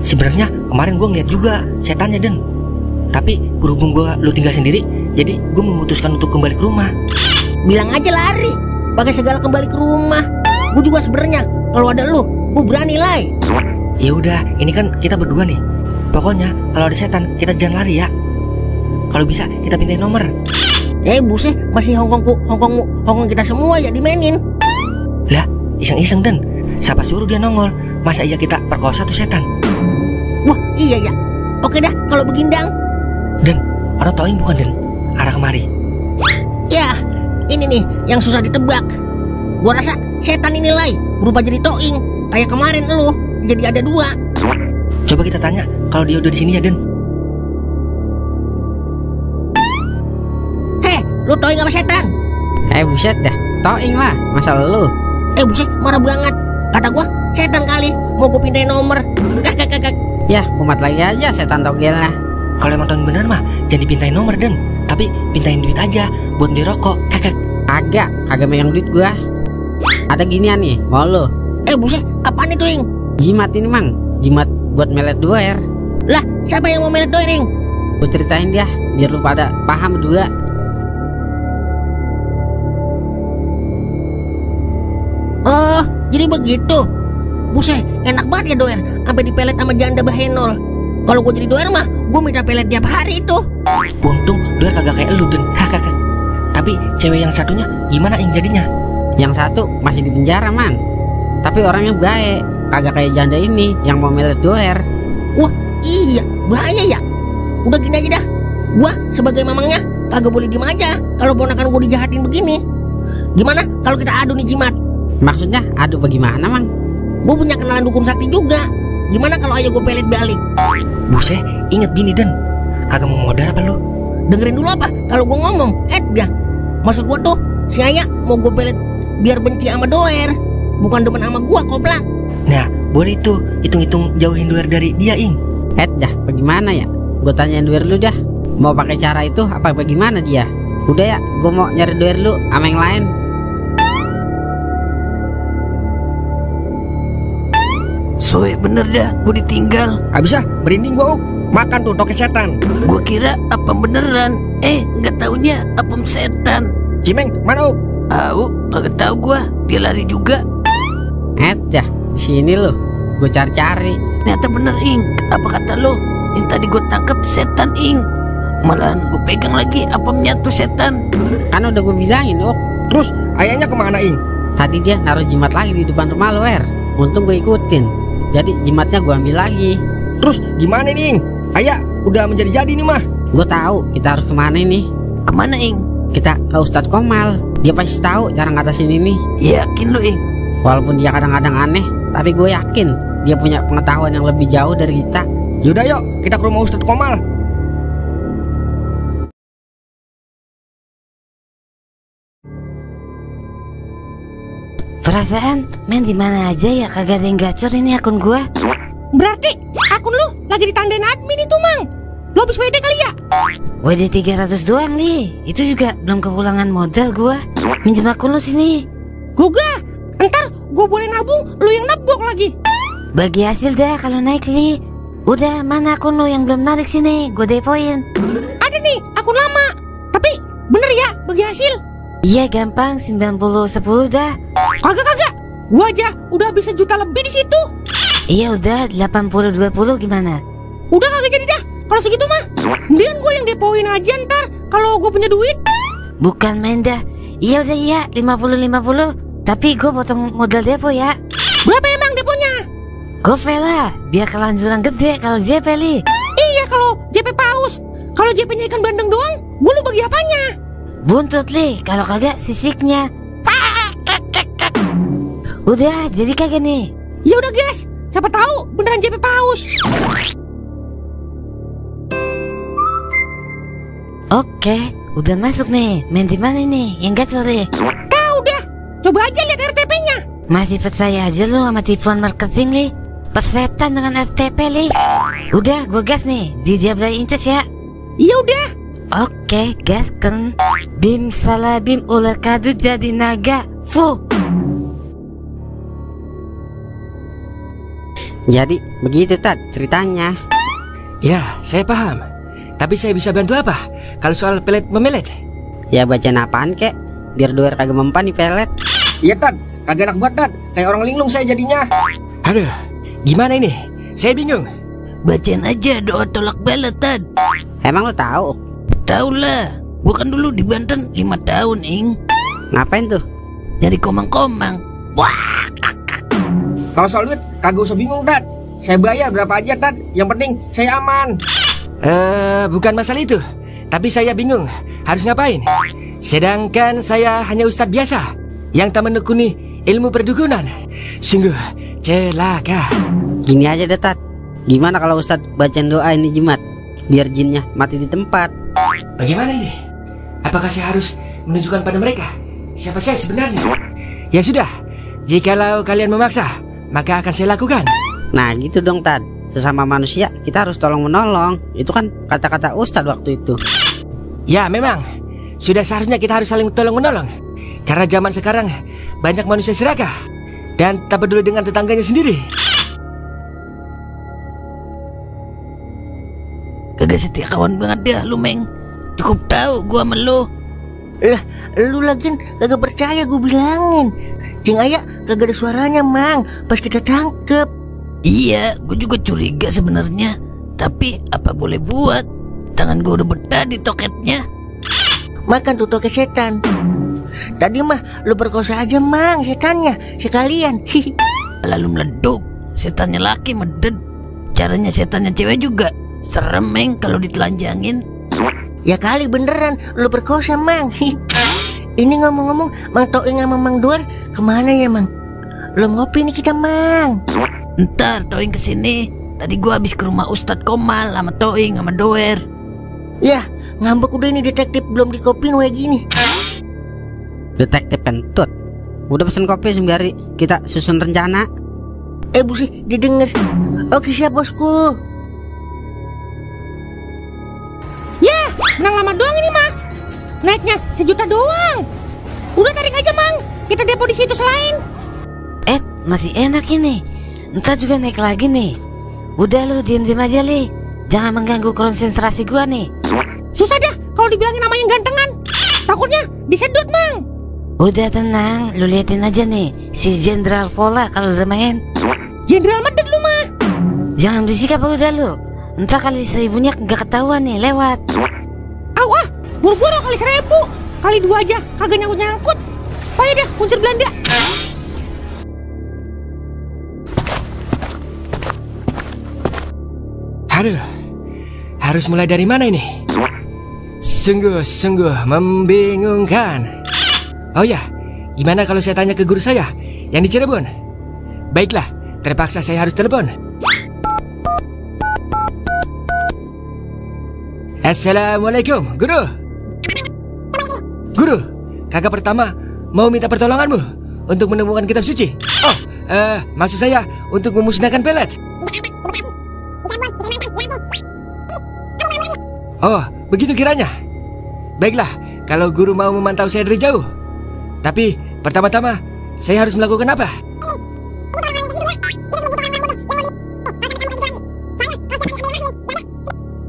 Sebenarnya kemarin gue ngeliat juga setannya Den. Tapi berhubung lu tinggal sendiri, jadi gue memutuskan untuk kembali ke rumah. Bilang aja lari, pakai segala kembali ke rumah. Gue juga sebenarnya kalau ada lu, gue berani lai. Ya udah, ini kan kita berdua nih. Pokoknya kalau ada setan kita jangan lari ya. Kalau bisa kita pindahin nomor. Buset, masih Hongkong kita semua ya dimainin. Lah, iseng-iseng Den. Siapa suruh dia nongol? Masa iya kita perkosa tuh setan? Wah, iya ya. Oke dah, kalau begindang. Den, orang Toing bukan Den? Arah kemari. Ya ini nih yang susah ditebak. Gua rasa setan ini Lai berubah jadi Toing. Kayak kemarin lu, jadi ada 2. Coba kita tanya kalau dia udah di sini ya, Den. Heh, lu Toing apa setan? Buset dah, Toing lah, masa lu? Buset, marah banget. Kata gua, setan kali, mau gua pindahin nomor. Kak. Yah, kumat lagi aja setan togelnya. Kalau emang Toing bener mah jangan dipintain nomor, Den. Tapi pintain duit aja buat beli rokok, kakak. Kagak megang duit gua. Ada ginian nih, mau lu? Buset, apaan itu, Ing? Jimat ini, Mang. Jimat buat melet doer. Lah, siapa yang mau melet doer, Ing? Gua ceritain dia, biar lu pada paham berdua. Oh, jadi begitu. Buset, enak banget ya doer. Sampai dipelet sama janda Bahenol. Kalau gua jadi doer mah, gua minta pelet tiap hari itu. Untung doer kagak kayak lu, Den. Kakak. Tapi cewek yang satunya gimana, Ing, jadinya? Yang satu masih di penjara, Mang. Tapi orangnya baik, kagak kayak janda ini yang mau melet doer. Wah, iya, bahaya ya. Udah gini aja dah. Gua sebagai mamangnya kagak boleh diem aja kalau ponakan gua dijahatin begini. Gimana kalau kita adu nih jimat? Maksudnya adu bagaimana, Mang? Gua punya kenalan dukun sakti juga. Gimana kalau ayo gua pelet balik? Buset, inget gini, Den. Kagak mau modal apa lu? Dengerin dulu apa kalau gua ngomong. Dah. Maksud gua tuh si Aya mau gua pelet biar benci sama doer, bukan demen sama gua, koblak. Nah, boleh tuh hitung-hitung jauhin doer dari dia, Ing. Dah, bagaimana ya? Gue tanyain doer lu dah. Mau pakai cara itu apa bagaimana dia? Udah ya, gue mau nyari doer lu sama yang lain. Soe bener dah, gue ditinggal. Abis merinding gua, makan tuh toke setan. Gue kira apa beneran, nggak taunya apa setan. Cimeng, mana, Uk? Kagak tahu gue, dia lari juga. Dah, sini lu, gue cari-cari. Ternyata bener, Ing. Apa kata lo? Yang tadi gue tangkap setan, Ing. Malahan gue pegang lagi apemnya tuh setan. Kan udah gue bilangin, Uk. Terus ayahnya kemana, Ing? Tadi dia naruh jimat lagi di depan rumah lo, Untung gue ikutin. Jadi jimatnya gue ambil lagi. Terus gimana nih, Ing? Ayah udah menjadi-jadi nih mah. Gue tahu kita harus kemana ini. Kemana, Ing? Kita ke Ustadz Komal. Dia pasti tahu cara ngatasin ini. Yakin lo, Ing? Walaupun dia kadang-kadang aneh, tapi gue yakin dia punya pengetahuan yang lebih jauh dari kita. Yaudah yuk, kita ke rumah Ustadz Komal. Perasaan main di mana aja ya, kagak ada yang gacor ini akun gua. Berarti akun lu lagi ditandain admin itu, Mang. Lu habis WD kali ya? WD 300 doang, Li. Itu juga belum kepulangan modal gua. Minjem akun lu sini. Gua entar gua boleh nabung, lu yang nabung lagi. Bagi hasil dah kalau naik, Li. Udah, mana akun lu yang belum narik sini? Gua depoin. Ada nih akun lama. Tapi bener ya bagi hasil? Iya, gampang, 90-10 dah. Kagak. Gua aja udah bisa juta lebih di situ. Iya udah, 80-20 gimana? Udah kagak jadi dah. Kalau segitu mah, mendingan gua yang depoin aja ntar kalau gua punya duit. Bukan main dah. Iya udah, iya 50-50. Tapi gua potong modal depo ya. Berapa emang deponya? Gopay lah, biar kelanjuran gede kalau JP, Li. Iya kalau JP paus. Kalau JP-nya ikan bandeng doang, gua lu bagi apanya? Buntut, Li, kalau kagak sisiknya. Udah, jadi kagak nih? Ya udah, guys. Siapa tahu beneran JP paus. Oke, udah masuk nih. Main di mana nih? Yang gacor deh. Kau udah. Coba aja lihat RTP-nya. Masih percaya aja lu sama tipuan marketing, Li. Persetan dengan RTP, Li. Udah, gua gas nih. Di Jabrai Inces ya. Iya udah. Oke, gasken. Bim salah bim ular kadu jadi naga. Fu. Jadi begitu Tad ceritanya. Ya, saya paham. Tapi saya bisa bantu apa kalau soal pelet memelet? Ya bacaan apaan kek? Biar doer kagak mempan di pelet. Iya Tad, kagak enak buat Tad. Kayak orang linglung saya jadinya. Aduh, gimana ini? Saya bingung. Bacain aja doa tolak bala, Tad. Emang lo tahu? Tahu lah, gua kan dulu di Banten 5 tahun, Ing. Ngapain tuh? Nyari komang-komang. Wah, kalau soal duit, kagak usah bingung, Tad. Saya bayar berapa aja, Tad. Yang penting saya aman. Bukan masalah itu. Tapi saya bingung harus ngapain. Sedangkan saya hanya ustadz biasa yang tak menekuni ilmu perdukunan. Sungguh celaka. Gini aja deh Tat, gimana kalau Ustadz bacain doa ini jimat biar jinnya mati di tempat? Bagaimana ini? Apakah saya harus menunjukkan pada mereka siapa saya sebenarnya? Ya sudah, jikalau kalian memaksa, maka akan saya lakukan. Nah gitu dong Tat, sesama manusia kita harus tolong menolong. Itu kan kata-kata Ustadz waktu itu. Ya memang, sudah seharusnya kita harus saling tolong menolong. Karena zaman sekarang banyak manusia serakah dan tak peduli dengan tetangganya sendiri. Kagak setia kawan banget dah lu, Meng. Cukup tahu gua sama lu. Lah, lu lagian kagak percaya gue bilangin. Cing Ayah kagak ada suaranya, Mang, pas kita tangkep. Iya, gue juga curiga sebenarnya. Tapi apa boleh buat? Tangan gue udah betah di toketnya. Makan tuh toket setan. Tadi mah lu perkosa aja, Mang, setannya sekalian. Lalu meleduk. Setannya laki meded. Caranya setannya cewek juga serem, Meng, kalau ditelanjangin. Ya kali beneran lu perkosa, Mang. Ini ngomong-ngomong, Mang Toing sama Mang Doer kemana ya, Mang? Belum ngopi nih kita, Mang. Ntar Toing kesini. Tadi gua habis ke rumah Ustadz Komal sama Toing sama Doer. Ya, ngambek udah ini detektif belum dikopin kayak gini. Detektif kentut. Udah pesen kopi sembari kita susun rencana. Busi, didengar. Oke siap bosku. Ya, nang lama doang ini mah. Naiknya 1 juta doang. Udah tarik aja, Mang. Kita depo di situs lain. Masih enak ini. Ntar juga naik lagi nih. Udah lu diem-diem aja, Li. Jangan mengganggu konsentrasi gua nih. Susah dah kalau dibilangin nama yang gantengan. Takutnya disedot, Mang. Udah tenang, lu liatin aja nih si Jenderal Vola kalau udah main. Jenderal medet lu mah. Jangan berisik apa udah lu. Ntar kali 1000-nya gak ketahuan nih lewat. Awah, buru-buru kali 1000. Kali 2 aja kagak nyangkut-nyangkut. Payah dah kuncir Belanda. Aduh, harus mulai dari mana ini? Sungguh-sungguh membingungkan. Oh ya, gimana kalau saya tanya ke guru saya yang di Cirebon? Baiklah, terpaksa saya harus telepon. Assalamualaikum, Guru. Guru, kakak pertama mau minta pertolonganmu untuk menemukan kitab suci. Oh, maksud saya untuk memusnahkan pelet. Oh, begitu kiranya. Baiklah, kalau guru mau memantau saya dari jauh. Tapi pertama-tama saya harus melakukan apa?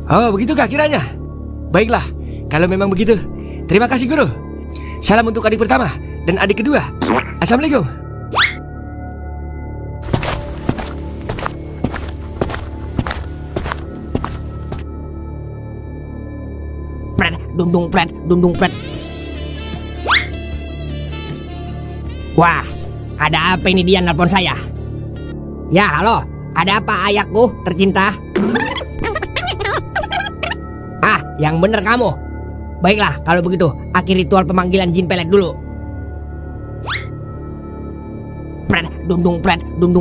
Oh, begitukah kiranya? Baiklah, kalau memang begitu, terima kasih guru. Salam untuk adik pertama dan adik kedua. Assalamualaikum. Pret, dundung pret, dundung pret. Wah, ada apa ini dia nelpon saya? Ya, halo, ada apa ayahku tercinta? Ah, yang bener kamu. Baiklah, kalau begitu, akhir ritual pemanggilan jin pelet dulu. Pret, dundung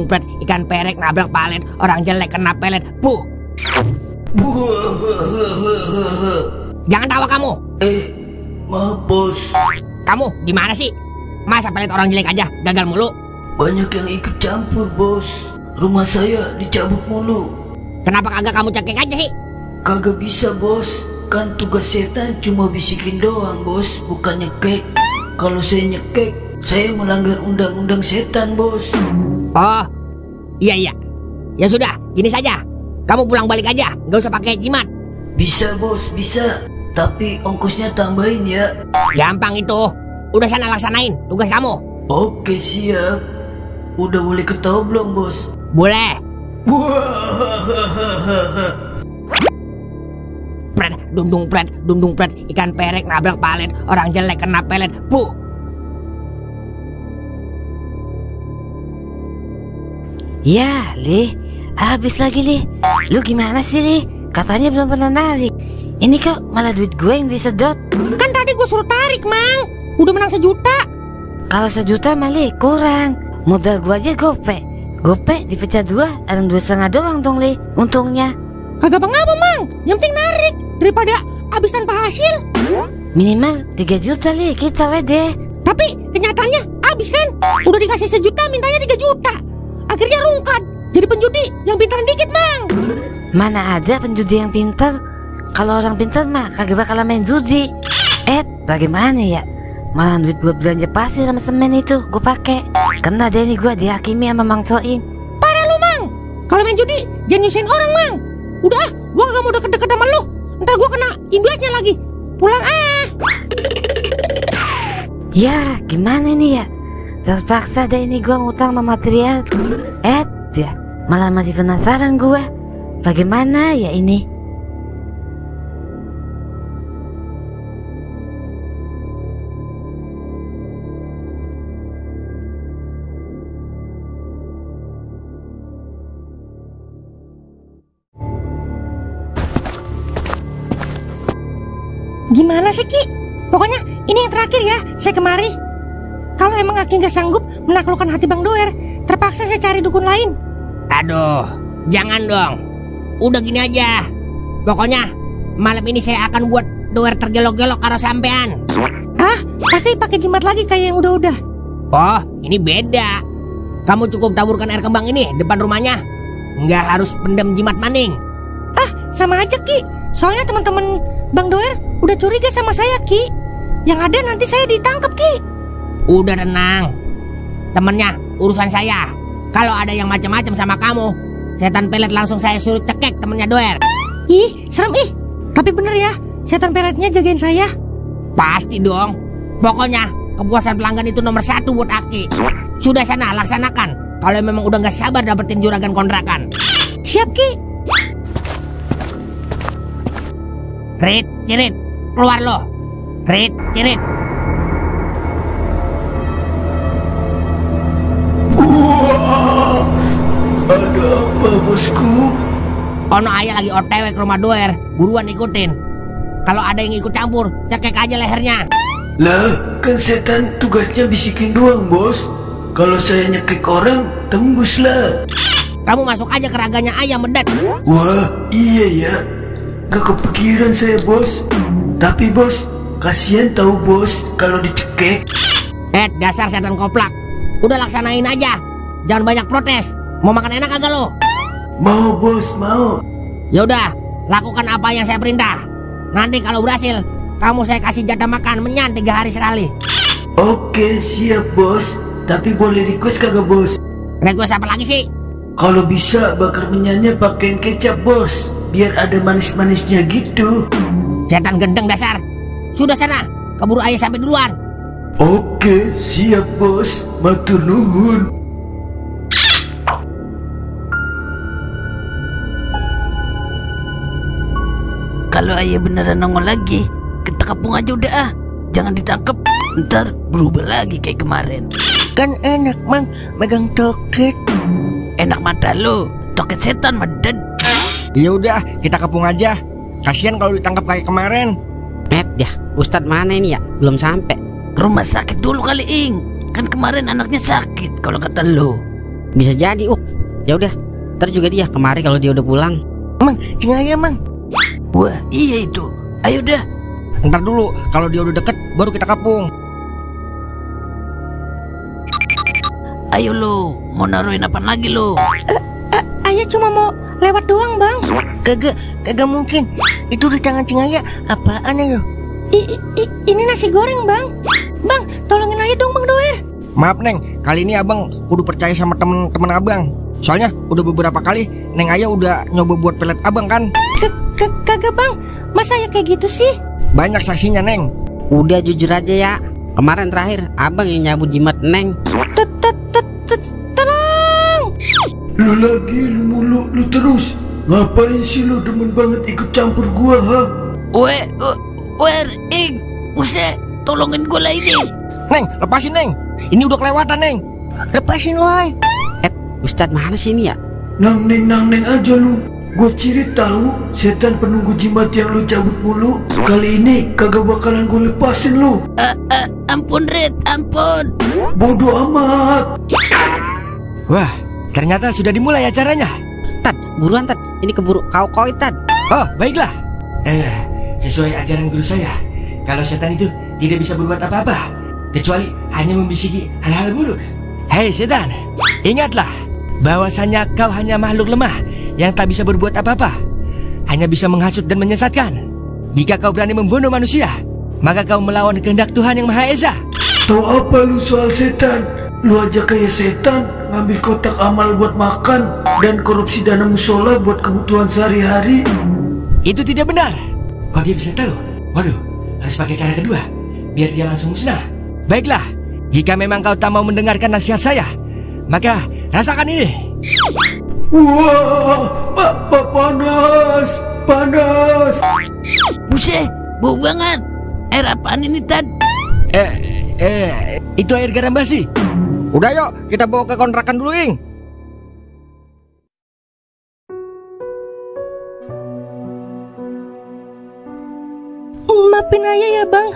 pret, ikan perek nabrak palet, orang jelek kena pelet, puh. Jangan tawa kamu. Maaf bos. Kamu gimana sih? Masa pelet orang jelek aja gagal mulu? Banyak yang ikut campur bos. Rumah saya dicabut mulu. Kenapa kagak kamu cekek aja sih? Kagak bisa bos. Kan tugas setan cuma bisikin doang bos, bukan nyekek. Kalau saya nyekek, saya melanggar undang-undang setan bos. Oh, iya. Ya sudah, gini saja. Kamu pulang balik aja, gak usah pakai jimat. Bisa bos, bisa. Tapi ongkosnya tambahin ya. Gampang itu. Udah sana laksanain tugas kamu. Oke siap. Udah boleh ketawa belum bos? Boleh. Pret, dundung pret, ikan perek nabrak palet, orang jelek kena pelet, puh. Ya, Li, habis lagi, Li. Lu gimana sih, Li? Katanya belum pernah narik. Ini kok malah duit gue yang disedot? Kan tadi gue suruh tarik, Mang. Udah menang 1 juta. Kalau 1 juta malah kurang. Modal gue aja gope. Gope dipecah 2, ada 2,5 doang dong, Li. Untungnya. Kagak apa-apa, Mang. Yang penting narik daripada habis tanpa hasil. Minimal 3 juta, Li. Kita wede. Tapi kenyataannya habis kan? Udah dikasih 1 juta, mintanya 3 juta. Akhirnya rungkat. Jadi penjudi yang pintar dikit, Mang. Mana ada penjudi yang pintar? Kalau orang pintar mah kagak bakal main judi. Bagaimana ya? Malah duit buat belanja pasir sama semen itu gue pakai. Kena deh nih gue dihakimi sama Mang Soin. Parah lu, Mang. Kalau main judi jangan nyusahin orang, Mang. Udah, gua gak mau deket-deket sama lu. Ntar gua kena imbasnya lagi. Pulang ah. Ya gimana nih ya? Terpaksa deh ini gue ngutang sama material. Ya malah masih penasaran gue. Bagaimana ya ini? Gimana sih, Ki? Pokoknya ini yang terakhir ya, saya kemari. Kalau emang Aki nggak sanggup menaklukkan hati Bang Doer, terpaksa saya cari dukun lain. Aduh, jangan dong. Udah gini aja. Pokoknya malam ini saya akan buat Doer tergelok-gelok karo sampean. Ah, pasti pakai jimat lagi kayak yang udah-udah. Oh, ini beda. Kamu cukup taburkan air kembang ini depan rumahnya. Nggak harus pendam jimat maning. Ah, sama aja, Ki. Soalnya teman-teman Bang Doer udah curiga sama saya, Ki. Yang ada nanti saya ditangkap, Ki. Udah tenang. Temennya urusan saya. Kalau ada yang macam-macam sama kamu, setan pelet langsung saya suruh cekek temennya Doer. Ih, serem ih. Tapi bener ya, setan peletnya jagain saya. Pasti dong. Pokoknya kepuasan pelanggan itu nomor 1 buat Aki. Sudah sana laksanakan. Kalau memang udah nggak sabar dapetin juragan kontrakan. Siap, Ki. Rit, Cirit, keluar lo. Rit, Cirit. Wah, ada apa bosku? Ono ayah lagi OTW ke rumah Doer. Buruan ikutin. Kalau ada yang ikut campur, cekek aja lehernya. Lah, kan setan tugasnya bisikin doang, bos. Kalau saya nyekik orang, tembus lah. Kamu masuk aja ke raganya ayam medet. Wah, iya ya. Gak kepikiran saya, bos. Tapi bos, kasihan tahu bos kalau dicekek. Dasar setan koplak. Udah laksanain aja. Jangan banyak protes. Mau makan enak kagak lo? Mau bos, mau. Yaudah, lakukan apa yang saya perintah. Nanti kalau berhasil, kamu saya kasih jatah makan menyan 3 hari sekali. Oke, siap bos. Tapi boleh request kagak bos? Request apa lagi sih? Kalau bisa bakar menyannya pakein kecap bos, biar ada manis-manisnya gitu. Setan gendeng dasar. Sudah sana, keburu ayah sampai duluan. Oke, siap bos. Matur nuhun. Kalau ayah beneran nongol lagi, kita kapung aja udah ah. Jangan ditangkap, ntar berubah lagi kayak kemarin. Kan enak, Mang, megang toket. Enak mata lo, toket setan medet. Ya udah, kita kepung aja. Kasihan kalau ditangkap kayak kemarin. Ustadz mana ini ya? Belum sampai. Ke rumah sakit dulu kali, Ing. Kan kemarin anaknya sakit kalau kata lo. Bisa jadi, Ya udah, ntar juga dia kemari kalau dia udah pulang. Mang, tinggal Mang. Wah, iya itu. Ayo dah. Ntar dulu, kalau dia udah deket, baru kita kapung. Ayo lo, mau naruhin apa lagi lo? Ayah cuma mau lewat doang, Bang. Kagak mungkin. Itu di tangan Cingaya apaan ayo? Ini nasi goreng, Bang. Bang, tolongin ayah dong, Bang Doer. Maaf Neng, kali ini abang kudu percaya sama temen-temen abang. Soalnya udah beberapa kali Neng Ayah udah nyoba buat pelet abang kan. Kagak, Bang. Masa ya kayak gitu sih? Banyak saksinya Neng. Udah jujur aja ya. Kemarin terakhir abang yang nyabut jimat Neng. Tolong. Lu lagi, lu mulu, lu terus. Ngapain sih lu demen banget ikut campur gua, ha? Ing, buset, tolongin gua lah ini. Neng, lepasin Neng. Ini udah kelewatan Neng. Lepasin, woi. Ustadz mana sih ini ya? Nang neng aja lu. Gue ciri tahu setan penunggu jimat yang lu cabut mulu. Kali ini kagak bakalan gue lepasin lu. Ampun Red, ampun. Bodoh amat. Wah, ternyata sudah dimulai acaranya. Tad, buruan Tad, ini keburu kau Tad. Oh, baiklah. Sesuai ajaran guru saya, kalau setan itu tidak bisa berbuat apa-apa kecuali hanya membisiki hal-hal buruk. Hei setan, ingatlah bahwasanya kau hanya makhluk lemah yang tak bisa berbuat apa-apa, hanya bisa menghasut dan menyesatkan. Jika kau berani membunuh manusia, maka kau melawan kehendak Tuhan yang Maha Esa. Tahu apa lu soal setan? Lu aja kayak setan, ngambil kotak amal buat makan dan korupsi dana musola buat kebutuhan sehari-hari. Itu tidak benar. Kok dia bisa tahu? Waduh, harus pakai cara kedua biar dia langsung musnah. Baiklah, jika memang kau tak mau mendengarkan nasihat saya, maka rasakan ini. Wah, panas, panas. Buset, bau banget. Air apaan ini Tad? Itu air garam basi. Udah yuk, kita bawa ke kontrakan dulu, Ing. Maafin ayah ya bang,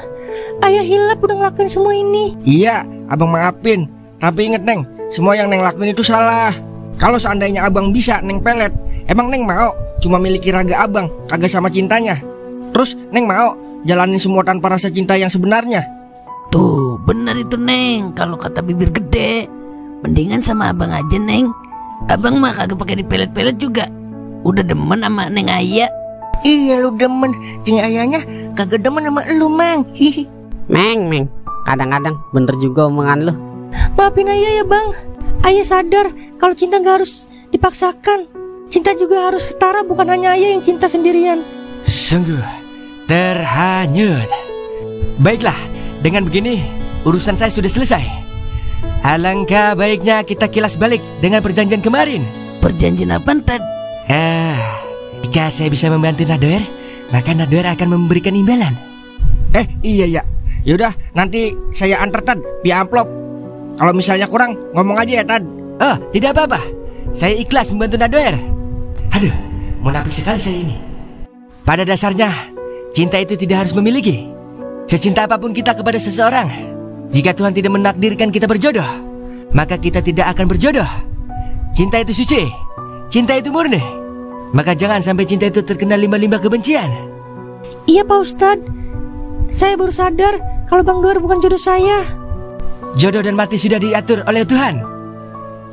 ayah hilap udah ngelakuin semua ini. Iya, abang maafin. Tapi inget Neng, semua yang Neng lakuin itu salah. Kalau seandainya abang bisa Neng pelet, emang Neng mau cuma miliki raga abang, kagak sama cintanya? Terus Neng mau jalanin semua tanpa rasa cinta yang sebenarnya? Tuh, bener itu Neng. Kalau kata bibir gede, mendingan sama abang aja Neng. Abang mah kagak pakai dipelet-pelet juga. Udah demen sama Neng Ayah. Iya lu demen, cing ayahnya kagak demen sama lu, Mang. Hihi. Meng, kadang-kadang bener juga omongan lu. Maafin ayah ya bang, ayah sadar kalau cinta gak harus dipaksakan. Cinta juga harus setara, bukan hanya ayah yang cinta sendirian. Sungguh terhanyut. Baiklah, dengan begini urusan saya sudah selesai. Alangkah baiknya kita kilas balik dengan perjanjian kemarin. Perjanjian apa Tad? Jika saya bisa membantu Nadoer, maka Nadoer akan memberikan imbalan. Iya ya. Yaudah, nanti saya antar Tad via amplop. Kalau misalnya kurang, ngomong aja ya Tad. Oh, tidak apa-apa. Saya ikhlas membantu Nadoer. Aduh, munafik sekali saya ini. Pada dasarnya, cinta itu tidak harus memiliki. Secinta apapun kita kepada seseorang, jika Tuhan tidak menakdirkan kita berjodoh, maka kita tidak akan berjodoh. Cinta itu suci, cinta itu murni. Maka jangan sampai cinta itu terkena limbah-limbah kebencian. Iya Pak Ustadz, saya baru sadar kalau Bang Doer bukan jodoh saya. Jodoh dan mati sudah diatur oleh Tuhan.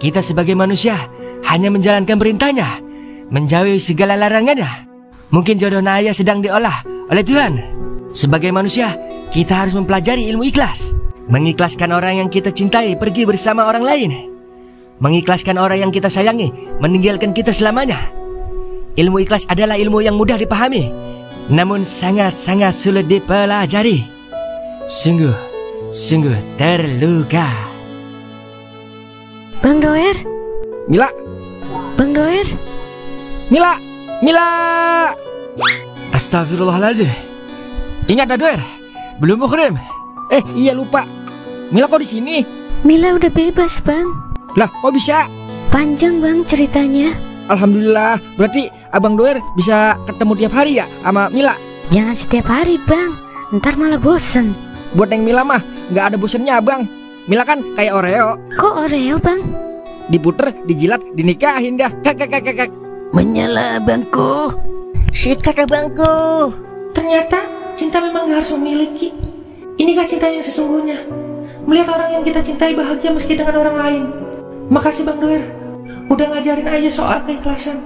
Kita sebagai manusia hanya menjalankan perintahnya, menjauhi segala larangannya. Mungkin jodoh Naya sedang diolah oleh Tuhan. Sebagai manusia, kita harus mempelajari ilmu ikhlas. Mengikhlaskan orang yang kita cintai pergi bersama orang lain. Mengikhlaskan orang yang kita sayangi meninggalkan kita selamanya. Ilmu ikhlas adalah ilmu yang mudah dipahami, namun sangat-sangat sulit dipelajari. Sungguh terluka. Bang Doer, Mila, Bang Doer. Mila. Astagfirullahaladzim. Ingat Nadoer, belum muhrim. Iya lupa. Mila kok di sini? Mila udah bebas bang. Lah kok bisa? Panjang bang ceritanya. Alhamdulillah, berarti Abang Doer bisa ketemu tiap hari ya sama Mila? Jangan setiap hari bang, ntar malah bosen. Buat Neng Mila mah nggak ada bosennya abang. Mila kan kayak Oreo. Kok Oreo bang? Diputer, dijilat, dinikahin dah. Kak. Menyala abangku. Sikat abangku. Ternyata cinta memang gak harus memiliki. Inikah cinta yang sesungguhnya? Melihat orang yang kita cintai bahagia meski dengan orang lain. Makasih Bang Doer, udah ngajarin ayah soal keikhlasan.